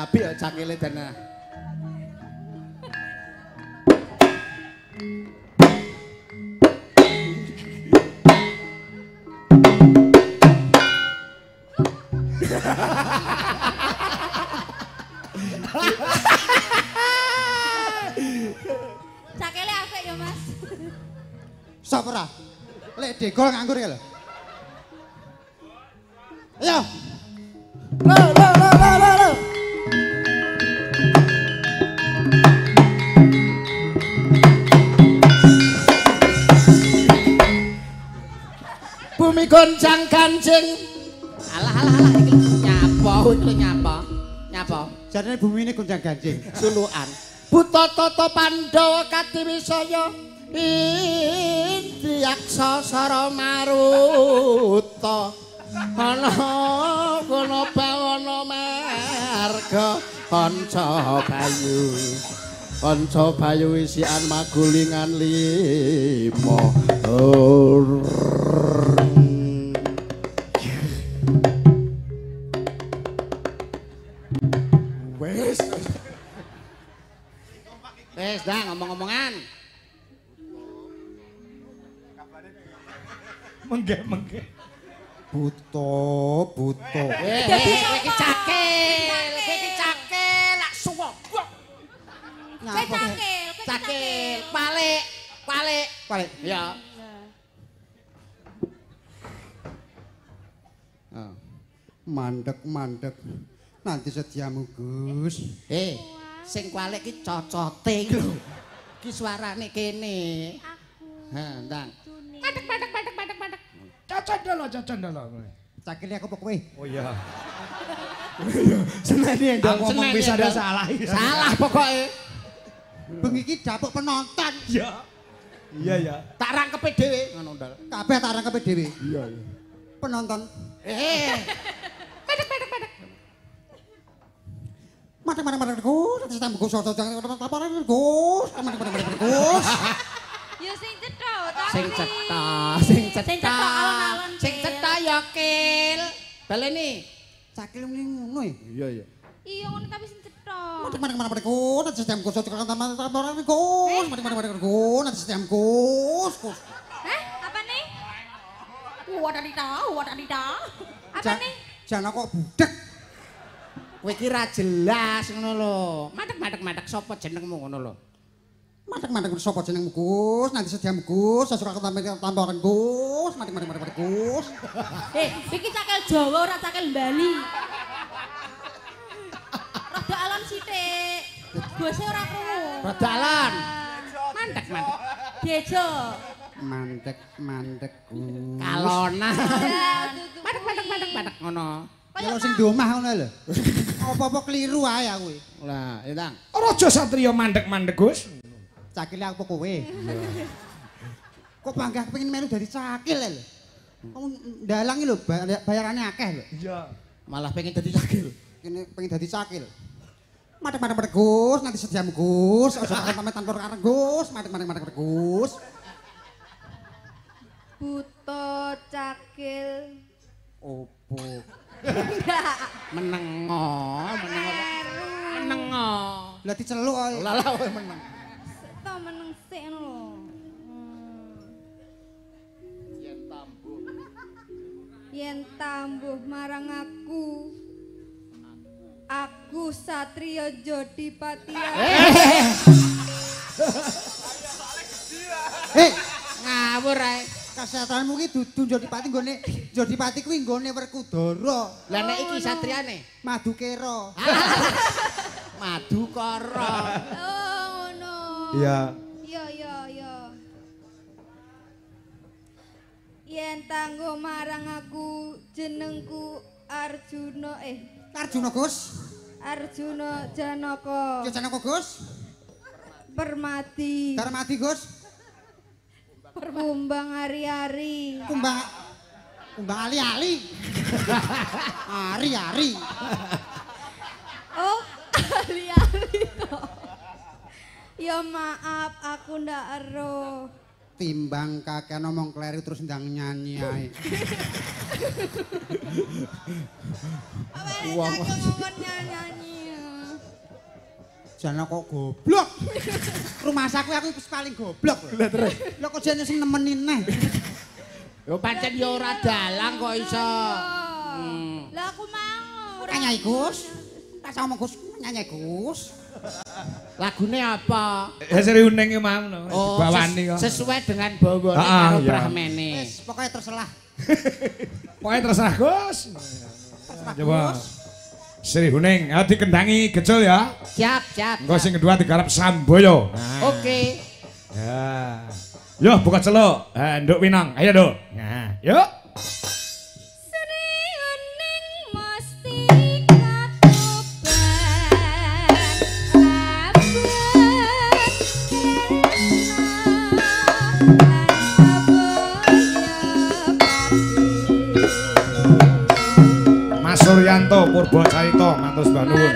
Speaker 2: Apik kok cakile dana.
Speaker 5: Cakile apik ya, Mas.
Speaker 1: Sop ora? Lek degol nganggur ya lho. Ayo.
Speaker 6: Lo lo lo lo lo lo.
Speaker 2: Bumi goncang kancing. Alah alah alah iki nyapa iki nyapa. Nyapa?
Speaker 1: Jarene bumi ini goncang kancing.
Speaker 2: Sulukan. Buta tata Pandhawa katiwisaya Indriyaksa sara maruta. Ana kono bawana marga kanca bayu. Kanca bayu isian magulingan lima.
Speaker 6: Wes.
Speaker 2: Wes dah ngomong-ngomongan.
Speaker 3: Menggeh menggeh.
Speaker 1: Buto, buto.
Speaker 2: Kowe iki cakil, kowe iki cakil lak suwobok.
Speaker 5: Kowe cakil,
Speaker 2: cakil, palik, palik,
Speaker 1: palik.
Speaker 2: Ya.
Speaker 1: Mandek, mandek. Nanti setiamu, Gus.
Speaker 2: Sing kualik iki cocote iki lho. Iki suarane kene.
Speaker 5: Aku.
Speaker 2: Ha, ndang.
Speaker 3: Padek, padek, padek, padek, padek. Cocok dulu, cocok dulu.
Speaker 1: Cakile aku apa kowe?
Speaker 3: Oh iya.
Speaker 6: Seneni
Speaker 3: Aku ngomong bisa ada salah.
Speaker 2: Salah pokoke.
Speaker 1: Bengi iki dapuk penonton.
Speaker 3: Iya. Iya ya.
Speaker 2: Tak rangkepe dhewe ngono ndal.
Speaker 1: Kabeh tak rangkepe dhewe.
Speaker 6: Iya iya.
Speaker 1: Penonton.
Speaker 2: Pedek pedek pedek.
Speaker 1: Madeg madeg madeg Gus, nanti tambah Gus, Gus, madeg madeg madeg Gus.
Speaker 5: Ya sing cetha ta.
Speaker 2: Sing cetha, sing cetha.
Speaker 4: Sing cetha alon-alon.
Speaker 2: Sing cetha ya Kil. Baleni.
Speaker 1: Cakil muni ngono ya.
Speaker 6: Iya iya.
Speaker 5: Iya ngono tapi sing cetha.
Speaker 1: Madeg madeg madeg Gus, nanti tambah Gus, tambah Gus, madeg madeg madeg Gus, nanti tambah Gus, Gus.
Speaker 5: Hah? Apa nih?
Speaker 4: Wadadita, wadadita.
Speaker 5: Apa nih?
Speaker 1: Jangan kok budek.
Speaker 2: Kowe iki ra jelas ngono lho. Madeg-madeg-madeg sapa jenengmu ngono lho.
Speaker 1: Madeg-madeg sapa jenengmu Gus? Nanti sediamu Gus, sasuka tambahan Gus, madeg-madeg-madeg Gus.
Speaker 4: Iki cakil Jawa ora cakil Bali. Rada alon sithik. Bose ora krungu.
Speaker 2: Rada alon. Mandeg-mandeg.
Speaker 4: Dejo.
Speaker 1: Mandeg-mandeg Gus.
Speaker 2: Kalonan. Madeg-madeg-madeg-madeg ngono.
Speaker 1: Ya sing di omah ngono lho. Apa-apa keliru ae aku.
Speaker 2: Lah, ya Tang.
Speaker 3: Raja Satria mandeg-mandeg Gus.
Speaker 1: Cakile aku kowe. Kok bangga kepengin melu dadi cakil lho. Kamu ndalang lho bayarane akeh lho.
Speaker 3: Iya.
Speaker 2: Malah pengen dadi cakil.
Speaker 1: Kene pengen dadi cakil. Madeg-madeg Gus, nanti sediamu Gus, aja pamit tanpa areng Gus, madeg-madeg Gus.
Speaker 5: Buta cakil.
Speaker 1: Opo?
Speaker 5: Enggak.
Speaker 2: Menengo, menengo. Menengo.
Speaker 1: Lah diceluk ae.
Speaker 2: Lah lah kowe meneng.
Speaker 5: Ta meneng sik ngono lho.
Speaker 2: Yen tambuh.
Speaker 5: Yen tambuh marang aku. Aku Satria Jodipati.
Speaker 2: Ngawur ae.
Speaker 1: Kasehatanmu ki dudu Jodipati nggone Jodipati kuwi nggone Werkudara.
Speaker 2: Lah nek iki satriane
Speaker 1: Madukara.
Speaker 2: Madukara.
Speaker 5: Oh ngono.
Speaker 3: Iya.
Speaker 5: Iya iya iya. Yen tanggo marang aku jenengku Arjuna
Speaker 1: Arjuna Gus.
Speaker 5: Arjuna Janaka.
Speaker 1: Ya Janaka Gus.
Speaker 5: Permadi.
Speaker 1: Darmadi Gus.
Speaker 5: Kumbang ari-ari.
Speaker 1: Kumbang kumbang ali-ali. Ari-ari.
Speaker 5: Oh, ali-ali toh. Ya maaf, aku ndak ero.
Speaker 1: Timbang kakek ngomong kleru terus ndang nyanyi ae.
Speaker 5: Wong ngomong nyanyi.
Speaker 1: Jane kok goblok. Rumah saku aku wis paling goblok lho.
Speaker 6: Lah terus.
Speaker 1: Lho kok jane sing nemeni neh.
Speaker 2: Yo pancen yo ora dalang kok iso.
Speaker 5: Lah aku mau.
Speaker 1: Nyanyi Gus. Tak ngomong Gus, nyanyi Gus.
Speaker 2: Lagune apa?
Speaker 3: Sri Uning mau no. Dibawani kok.
Speaker 2: Sesuai dengan bawane karo Brahmene.
Speaker 1: Wis pokoke terserah.
Speaker 3: Pokoke terserah Gus.
Speaker 1: Terserah Gus.
Speaker 3: Sri Huning, ya dikendangi gejol ya.
Speaker 2: Siap, siap.
Speaker 3: Engko sing kedua digarap Samboyo. Nah.
Speaker 2: Oke.
Speaker 3: Ya. Yo buka celuk. Nduk Winong, ayo Nduk. Nah, yuk.
Speaker 5: Sri Huning mesti katoban. Labet tresna lan sabaya pati.
Speaker 3: Mas Suryanto Purbo Carita matur sembah nuwun.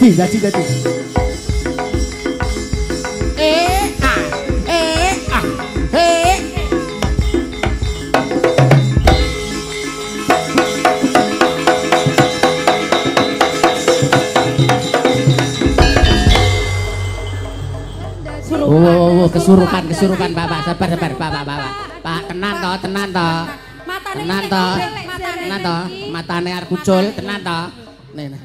Speaker 2: Dadi. A E. Oh, kesurupan, Pak, sabar, Pak. Pak, tenan to. Tenan to, matane arep ucul, tenan to. Nih.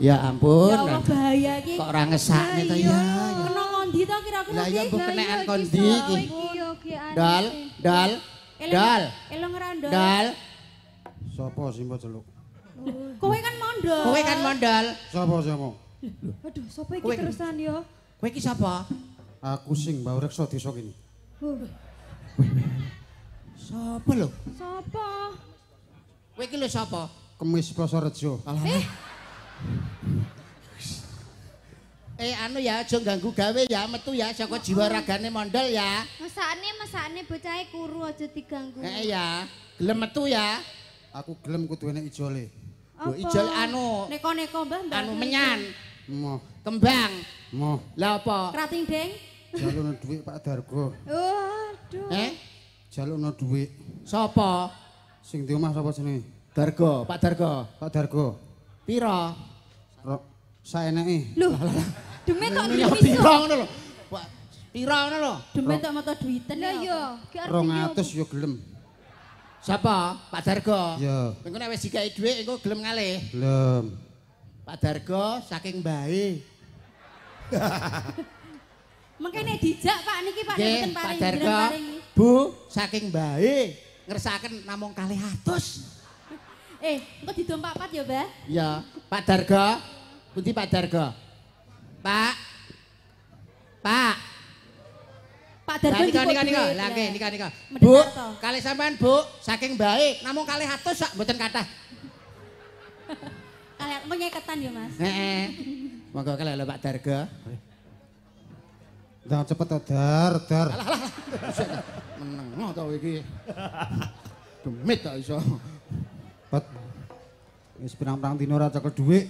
Speaker 2: Ya ampun.
Speaker 4: Ya Allah, bahaya iki.
Speaker 2: Kok ora ngesakne to ya.
Speaker 4: Kena ngondi to kira-kira.
Speaker 2: Lah iya mbok kenekan kondi iki. Dal.
Speaker 4: Elong ora ndol.
Speaker 2: Dal.
Speaker 1: Sopo sing mbok celuk?
Speaker 4: Kowe kan mondol.
Speaker 1: Sopo sing ngomong?
Speaker 5: Aduh, sapa iki terusan yo?
Speaker 2: Kowe iki sapa?
Speaker 1: Aku sing mbau reksa desa kene.
Speaker 2: Sapa lho?
Speaker 5: Sapa?
Speaker 2: Kowe iki lho sapa?
Speaker 1: Kemis Plosorejo.
Speaker 2: Anu ya aja ganggu gawe ya, metu ya saka jiwa ragane mondol ya.
Speaker 5: Mesakne bocahe kuru aja diganggu.
Speaker 2: Heeh ya, gelem metu ya.
Speaker 1: Aku gelem kudu enek ijole.
Speaker 2: Lho ijol anu.
Speaker 4: Neko-neko Mbah.
Speaker 2: Anu menyan.
Speaker 1: Moh.
Speaker 2: Kembang.
Speaker 1: Moh.
Speaker 2: Lah apa?
Speaker 4: Krating deng.
Speaker 1: Jalukno dhuwit Pak Dargo.
Speaker 5: Waduh.
Speaker 1: Jalukno dhuwit.
Speaker 2: Sapa?
Speaker 1: Sing di omah sapa jenenge?
Speaker 2: Dargo, Pak Dargo.
Speaker 1: Pak Dargo.
Speaker 2: Piro?
Speaker 1: Saeneke.
Speaker 5: Lho. Demit kok duit
Speaker 2: piro ngono lho. Pak, piro ngono lho?
Speaker 4: Demit tok mata duiten
Speaker 5: ya. Iya,
Speaker 1: 200 yo gelem.
Speaker 2: Sapa? Pak Dargo.
Speaker 1: Iya.
Speaker 2: Engko nek wis dikai dhuwit engko gelem ngalih.
Speaker 1: Gelem.
Speaker 2: Pak Dargo saking mbahe.
Speaker 4: Mengke nek dijak Pak niki Pak mboten paring.
Speaker 2: Pak Dargo. Bu saking mbahe ngersakaken namung 200.
Speaker 4: Engko didom papat ya, Mbah?
Speaker 2: Iya, Pak Dargo. Pundi Pak Dargo? Pak. Pak.
Speaker 4: Pak Dargo
Speaker 2: nika. Lah nggih nika. Bu, kalih sampean Bu, saking mbahe namung 200 sak mboten kathah.
Speaker 4: Kalih menyeketan ya, Mas.
Speaker 2: Heeh. Monggo kalih lho Pak Dargo.
Speaker 1: Ndang cepet to, Dar, Dar.
Speaker 2: Alah. Meneng to iki. Demit tak iso.
Speaker 1: Pet. Wis pirang-pirang dina ora cekel dhuwit.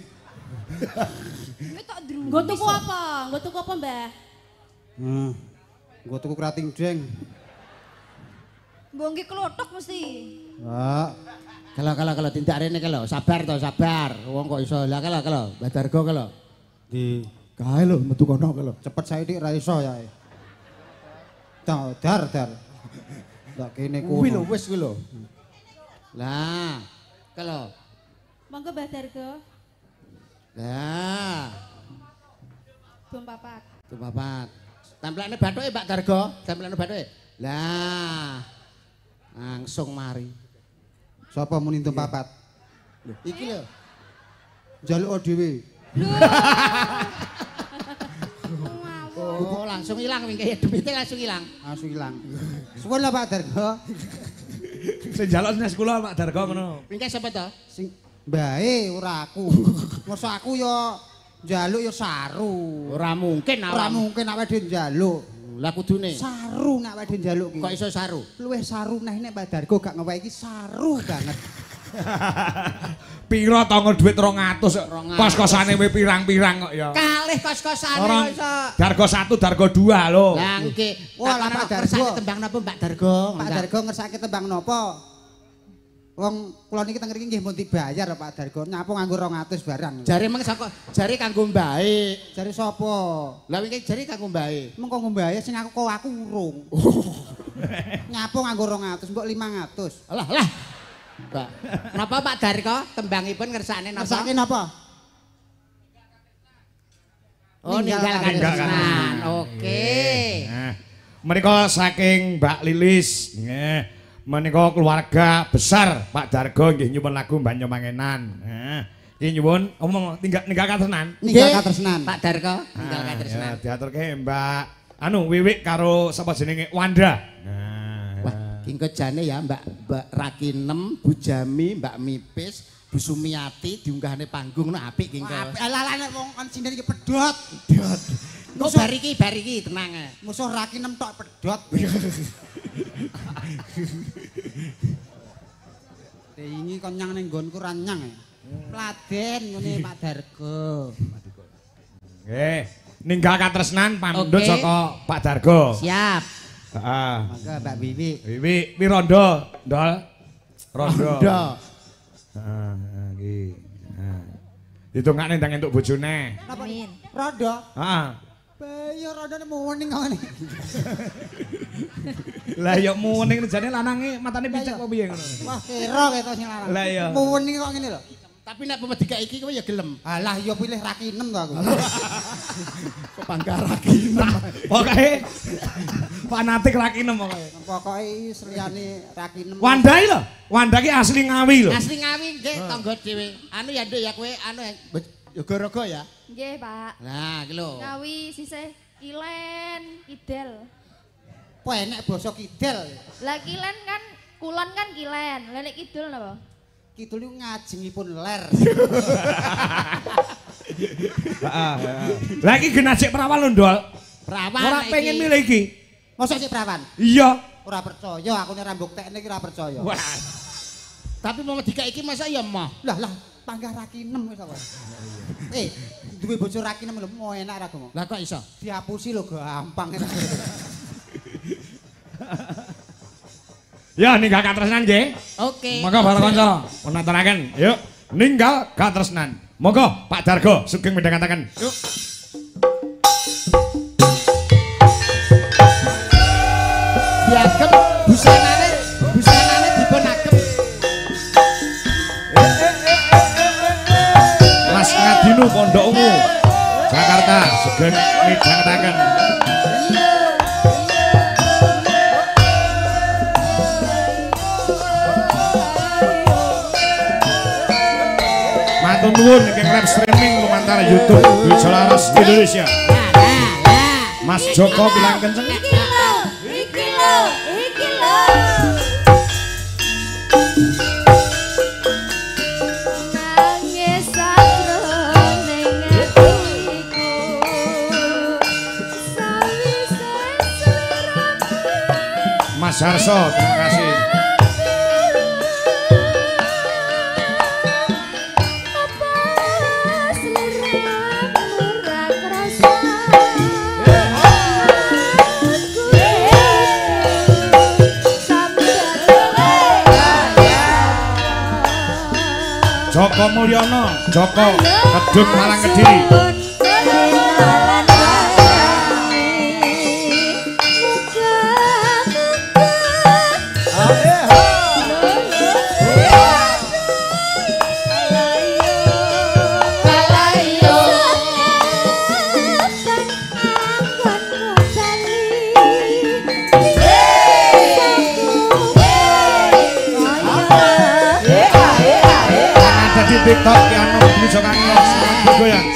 Speaker 5: Demit tok ndru.
Speaker 4: Nggo tuku apa? Nggo tuku apa, Mbah?
Speaker 1: Heeh. Nggo tuku krating deng.
Speaker 5: Mbok nggih klothok mesti.
Speaker 1: Pak.
Speaker 2: Kalau tindak rene kalau sabar to, sabar. Wong kok iso. Lah kalau Mbah Dargo kalau.
Speaker 1: Di
Speaker 6: kae lho metu kono kae lho.
Speaker 1: Cepet saiki ra iso ya. Dar dar. Ndak kene kono.
Speaker 2: Kuwi lho wis kuwi lho. Lah, kalau
Speaker 4: monggo Mbah Dargo.
Speaker 2: Lah.
Speaker 4: Dom papat.
Speaker 2: Dom papat. Templane bathuke Pak Dargo, templane bathuke. Lah. Langsung mari.
Speaker 1: Sapa muni dom papat?
Speaker 2: Lho, iki lho.
Speaker 1: Njaluk dhewe.
Speaker 2: Oh, langsung ilang wingke demite langsung ilang.
Speaker 1: Langsung ilang. Suwun lho Pak Dargo.
Speaker 3: Sing njaluk nes kula Pak Dargo ngono.
Speaker 2: Wingke sapa to?
Speaker 1: Sing mbae ora aku. Mosok aku ya njaluk ya saru.
Speaker 2: Ora mungkin
Speaker 1: ora mungkin awake dhewe njaluk.
Speaker 2: Lah kudune
Speaker 1: saru nek awake dhewe njaluk ki.
Speaker 2: Kok iso saru?
Speaker 1: Luwih saru neh nek Pak Dargo gak ngewehi iki saru banget.
Speaker 3: Piro to dhuwit 200 kos-kosane we pirang-pirang kok ya.
Speaker 2: Kalih kos-kosane kok iso.
Speaker 3: Dargo 1, Dargo 2 lho.
Speaker 2: Lah nggih.
Speaker 1: Wah, lah Pak Dargo
Speaker 2: ngersake tembang napa Mbak Dargo?
Speaker 1: Pak Dargo ngersake tembang napa? Wong kula niki teng mriki nggih mun dibayar Pak Dargo. Nyapo nganggo 200 barang.
Speaker 2: Jare meng saka jare kanggo mbae.
Speaker 1: Jare sapa?
Speaker 2: Lah wingi jare kanggo mbae.
Speaker 1: Mengko ngombae sing aku kok aku urung. Nyapo nganggo 200 mbok 500.
Speaker 2: Alah lah. Mbak, napa Pak Darko tembangipun ngersakne napa?
Speaker 1: Ngersakne napa?
Speaker 2: Oh, ninggal katresnan. Oke.
Speaker 3: Nah, menika saking Mbak Lilis, nggih. Menika keluarga besar Pak Dargo nggih nyuwun lagu Banyomangenan. Nah, iki nyuwun omong ninggal katresnan.
Speaker 1: Ninggal katresnan.
Speaker 2: Pak Darko ninggal katresnan.
Speaker 3: Ya, diaturke Mbak anu Wiwik karo sapa jenenge Wanda. Nah.
Speaker 2: Kingko jane ya Mbak Rakinem, Bu Jami, Mbak Mipis, Bu Sumiati diunggahne panggung no apik kingko.
Speaker 1: Apik ala nek wong kon sinden iki pedhot.
Speaker 2: Pedhot. Engko bar iki tenang.
Speaker 1: Musuh Rakinem tok pedhot. Wingi kon nyang ning nggonku ra nyang. Pladen ngene Pak Dargo.
Speaker 3: Nggih. Ninggal katresnan pamundhut
Speaker 2: Oke.
Speaker 3: saka Pak Dargo.
Speaker 2: Siap.
Speaker 3: Heeh.
Speaker 1: Mangga Mbak Wiwi.
Speaker 3: Wiwi wi rondo, Ndol. Rondo.
Speaker 1: Rondo.
Speaker 3: Heeh, iki. Heeh. Ditungakne ndang entuk bojone.
Speaker 5: Amin.
Speaker 1: Rondo.
Speaker 3: Heeh.
Speaker 1: Bayo rondone muning kok ngene.
Speaker 3: Lah ya muning jane lanange matane picek apa piye ngono.
Speaker 1: Wah, kira ketok sing lanang.
Speaker 3: Lah iya.
Speaker 1: Muning kok ngene lho.
Speaker 2: Tapi nek pemedika iki kowe ya gelem.
Speaker 1: Alah ya pilih rakinem to aku.
Speaker 6: Kok bangga rakinem.
Speaker 3: Pokoke fanatik rakinem pokoke.
Speaker 1: Pokoke seliyane rakinem.
Speaker 3: Wanda iki lho, Wanda iki asli Ngawi lho.
Speaker 2: Asli Ngawi nggih tangga dhewe. Anu ya Nduk ya kowe anu Yogorogo ya.
Speaker 5: Nggih, Pak.
Speaker 2: Nah, iki lho.
Speaker 5: Ngawi sisih kilen, kidel.
Speaker 1: Apa enek basa kidel?
Speaker 5: Lah kilen kan kulon kan kilen. Lah nek kidul napa?
Speaker 1: Kidul niku ngajengipun ler.
Speaker 3: Heeh. Lah iki genah sik perawan lho, Ndol.
Speaker 2: Perawan.
Speaker 3: Ora pengen milih iki.
Speaker 1: Mosok sik perawan?
Speaker 3: Iya.
Speaker 1: Ora percaya aku nek ra mbuktekne iki ora percaya.
Speaker 3: Wah.
Speaker 2: Tapi mau dikek iki masa ya emoh.
Speaker 1: Lah lah panggah rakinem wis apa. Duwe bojo rakinem lho mau enak ra gomo.
Speaker 2: Lah kok iso?
Speaker 1: Diapusi lho gampang.
Speaker 3: Ya ninggal katresnan nggih.
Speaker 2: Oke.
Speaker 3: Monggo para kanca menaturaken. Yuk ninggal katresnan. Monggo Pak Dargo sugeng midhangetaken. Yuk.
Speaker 2: Diagem busanane, busanane dipun agem.
Speaker 3: Mas Ngadinu Pondok Ungu Jakarta sugeng midhangetaken. Matur nuwun ingkang live streaming lumantar YouTube Dwi Solaras Indonesia. Mas Joko bilang kenceng.
Speaker 4: Iki lho, iki lho, iki lho. Nangis sakroning atiku. Sawise sliramu.
Speaker 3: Mas Harso, terima kasih. Joko Mulyono, Joko Kedung Malang Kediri. TikTok ki anu Dwi Jokanglo semangat bergoyang.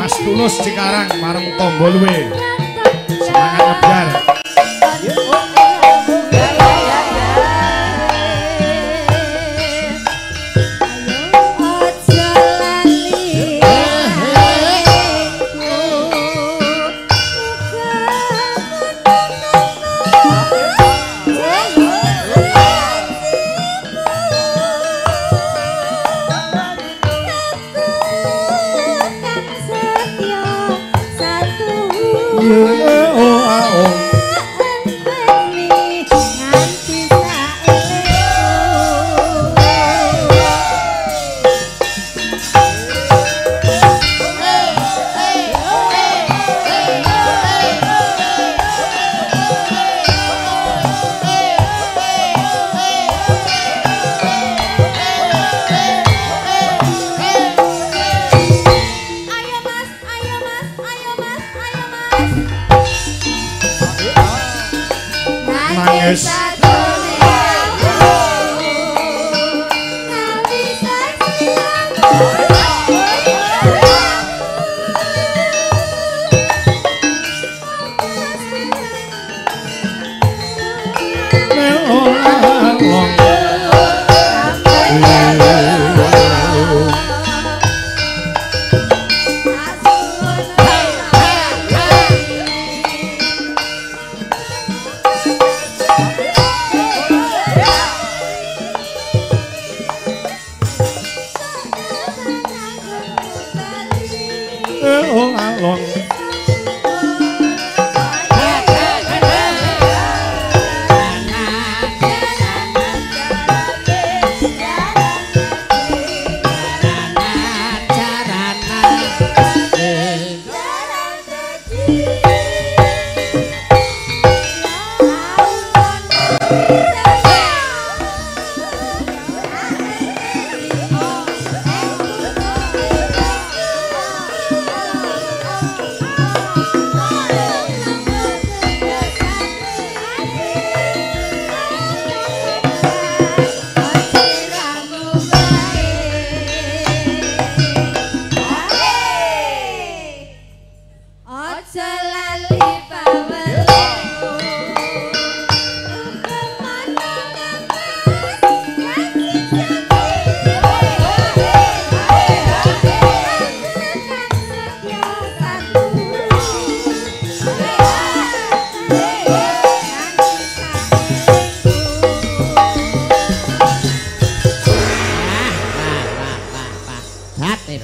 Speaker 3: Mas Tulus Cikarang marang Tombolwe. Semangat ngebyar.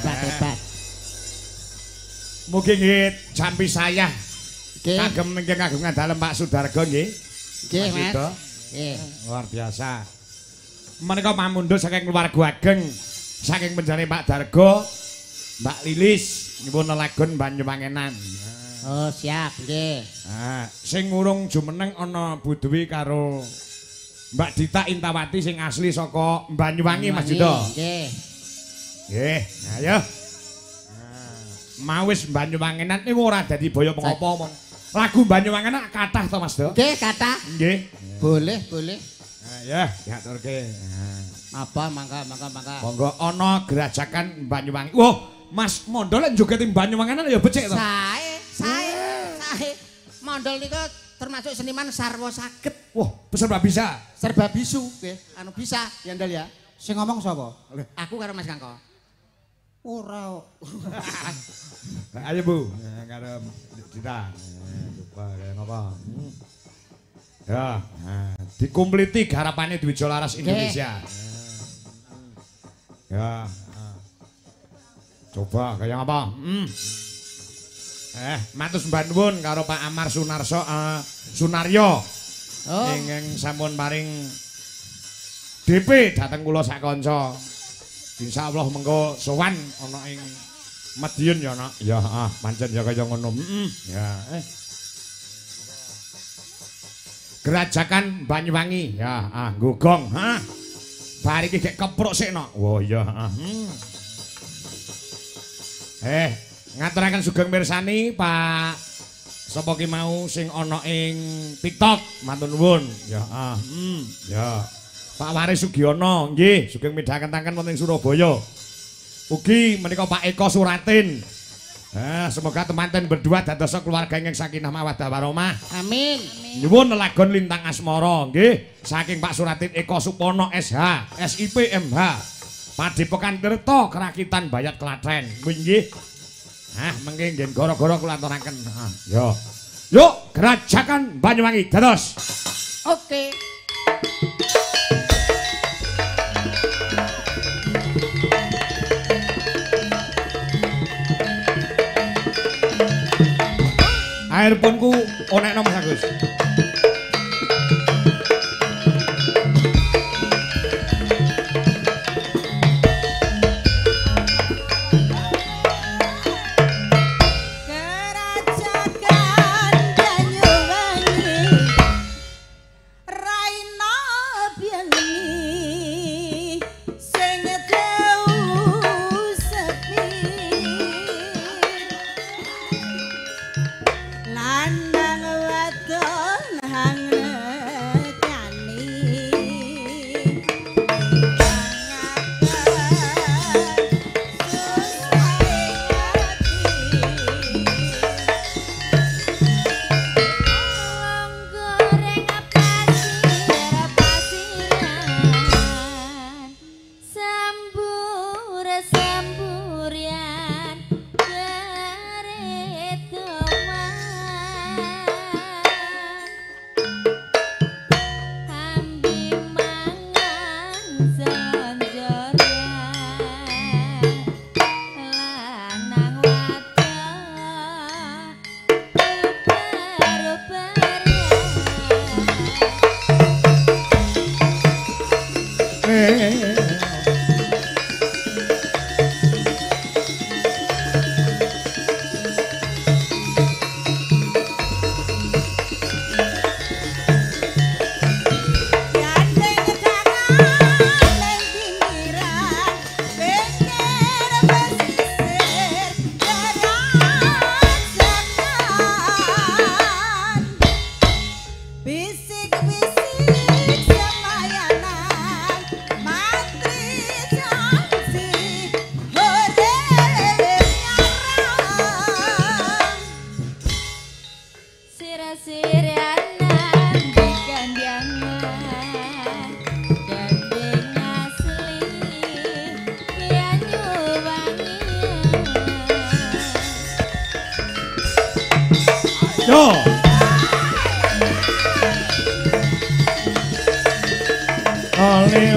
Speaker 2: Hebat, hebat.
Speaker 3: Mugi nggih jampi sayah. Kagem ingkang kagungan dalem Pak Sudarga nggih.
Speaker 2: Nggih, Mas. Nggih.
Speaker 3: Luar biasa. Menika pamundhut saking keluarga ageng saking penjane Pak Darga, Mbak Lilis nyuwun lelagon Banyuwangenan.
Speaker 2: Oh, siap nggih.
Speaker 3: Ah, sing urung jumeneng ana Bu Dwi karo Mbak Dita Intawati sing asli saka Banyuwangi Mas Yuda.
Speaker 2: Nggih.
Speaker 3: Nggih, ayo. Mau wis Banyuwangenan niku ora dadi boyo pengopo omong. Lagu Banyuwangenan kathah to Mas Do?
Speaker 2: Nggih, kathah.
Speaker 3: Nggih.
Speaker 2: Boleh, boleh.
Speaker 3: Ya, diaturke.
Speaker 2: Apa mangga mangga mangga.
Speaker 3: Monggo ana Grajagan Banyuwangi. Wah, Mas Mondol lek joget Banyuwangenan ya becik to.
Speaker 2: Sae, sae, sae. Mondol niku termasuk seniman sarwa saged.
Speaker 3: Wah, serba bisa.
Speaker 2: Serba bisu, nggih. Anu bisa, ya Ndal ya.
Speaker 1: Sing ngomong sapa?
Speaker 2: Aku karo Mas Kangko.
Speaker 1: Ora.
Speaker 3: Ayo Bu, karo Dita. Coba kaya ngapa? Ya, dikumpliti garapane Dwijo Laras Indonesia. Ya. Coba kaya ngapa? Matur sembah nuwun karo Pak Amar Sunarso Sunaryo.
Speaker 2: Oh.
Speaker 3: Ingkang sampun paring DP dhateng kula sak kanca. Insyaallah mengko sowan ana ing Madiun ya, Nak. Ya, heeh, pancen ya kaya ngono. Ya, Grajagan Banyuwangi. Ya, ah, nggogong, ha. Bar iki gek kepruk sik, Nak. Wah, iya, heeh. Ngaturaken sugeng mirsani Pak sapa ki mau sing ana ing TikTok, matur nuwun. Ya, ah, ya. Pak Waris Sugiono, nggih, sugeng midhangetanken wonten ing Surabaya. Ugi menika Pak Eko Suratin. Semoga temanten berdua dadosa keluarga ingkang sakinah mawaddah warahmah.
Speaker 2: Amin.
Speaker 3: Nyuwun lelagon Lintang Asmara nggih saking Pak Suratin Eko Supono SH SIP MH. Padepokan Tirta Krakitan Bayat Klaten. Nggih. Ah, mengke nggih gara-gara kula aturaken. Yo. Yuk, Grajagan Banyuwangi dados.
Speaker 2: Oke.
Speaker 3: Airphone-ku onekno Mas Agus.
Speaker 4: Grajagan Banyuwangi raina bengi sing deu sepi lanang wadon hangekani wong goreng pasir pasiran sambur samburian keretoman ambi mangan selonjoran lanang wadon rupa-ruparian. Gandeng tangan ning pinggiran, pinggir pesisir Grajagan. Bisik-bisik semayanan, mantri janji hore nyarang. Sira-siranan digandangan gandeng asli Banyuwangian.
Speaker 3: Yo. Ale.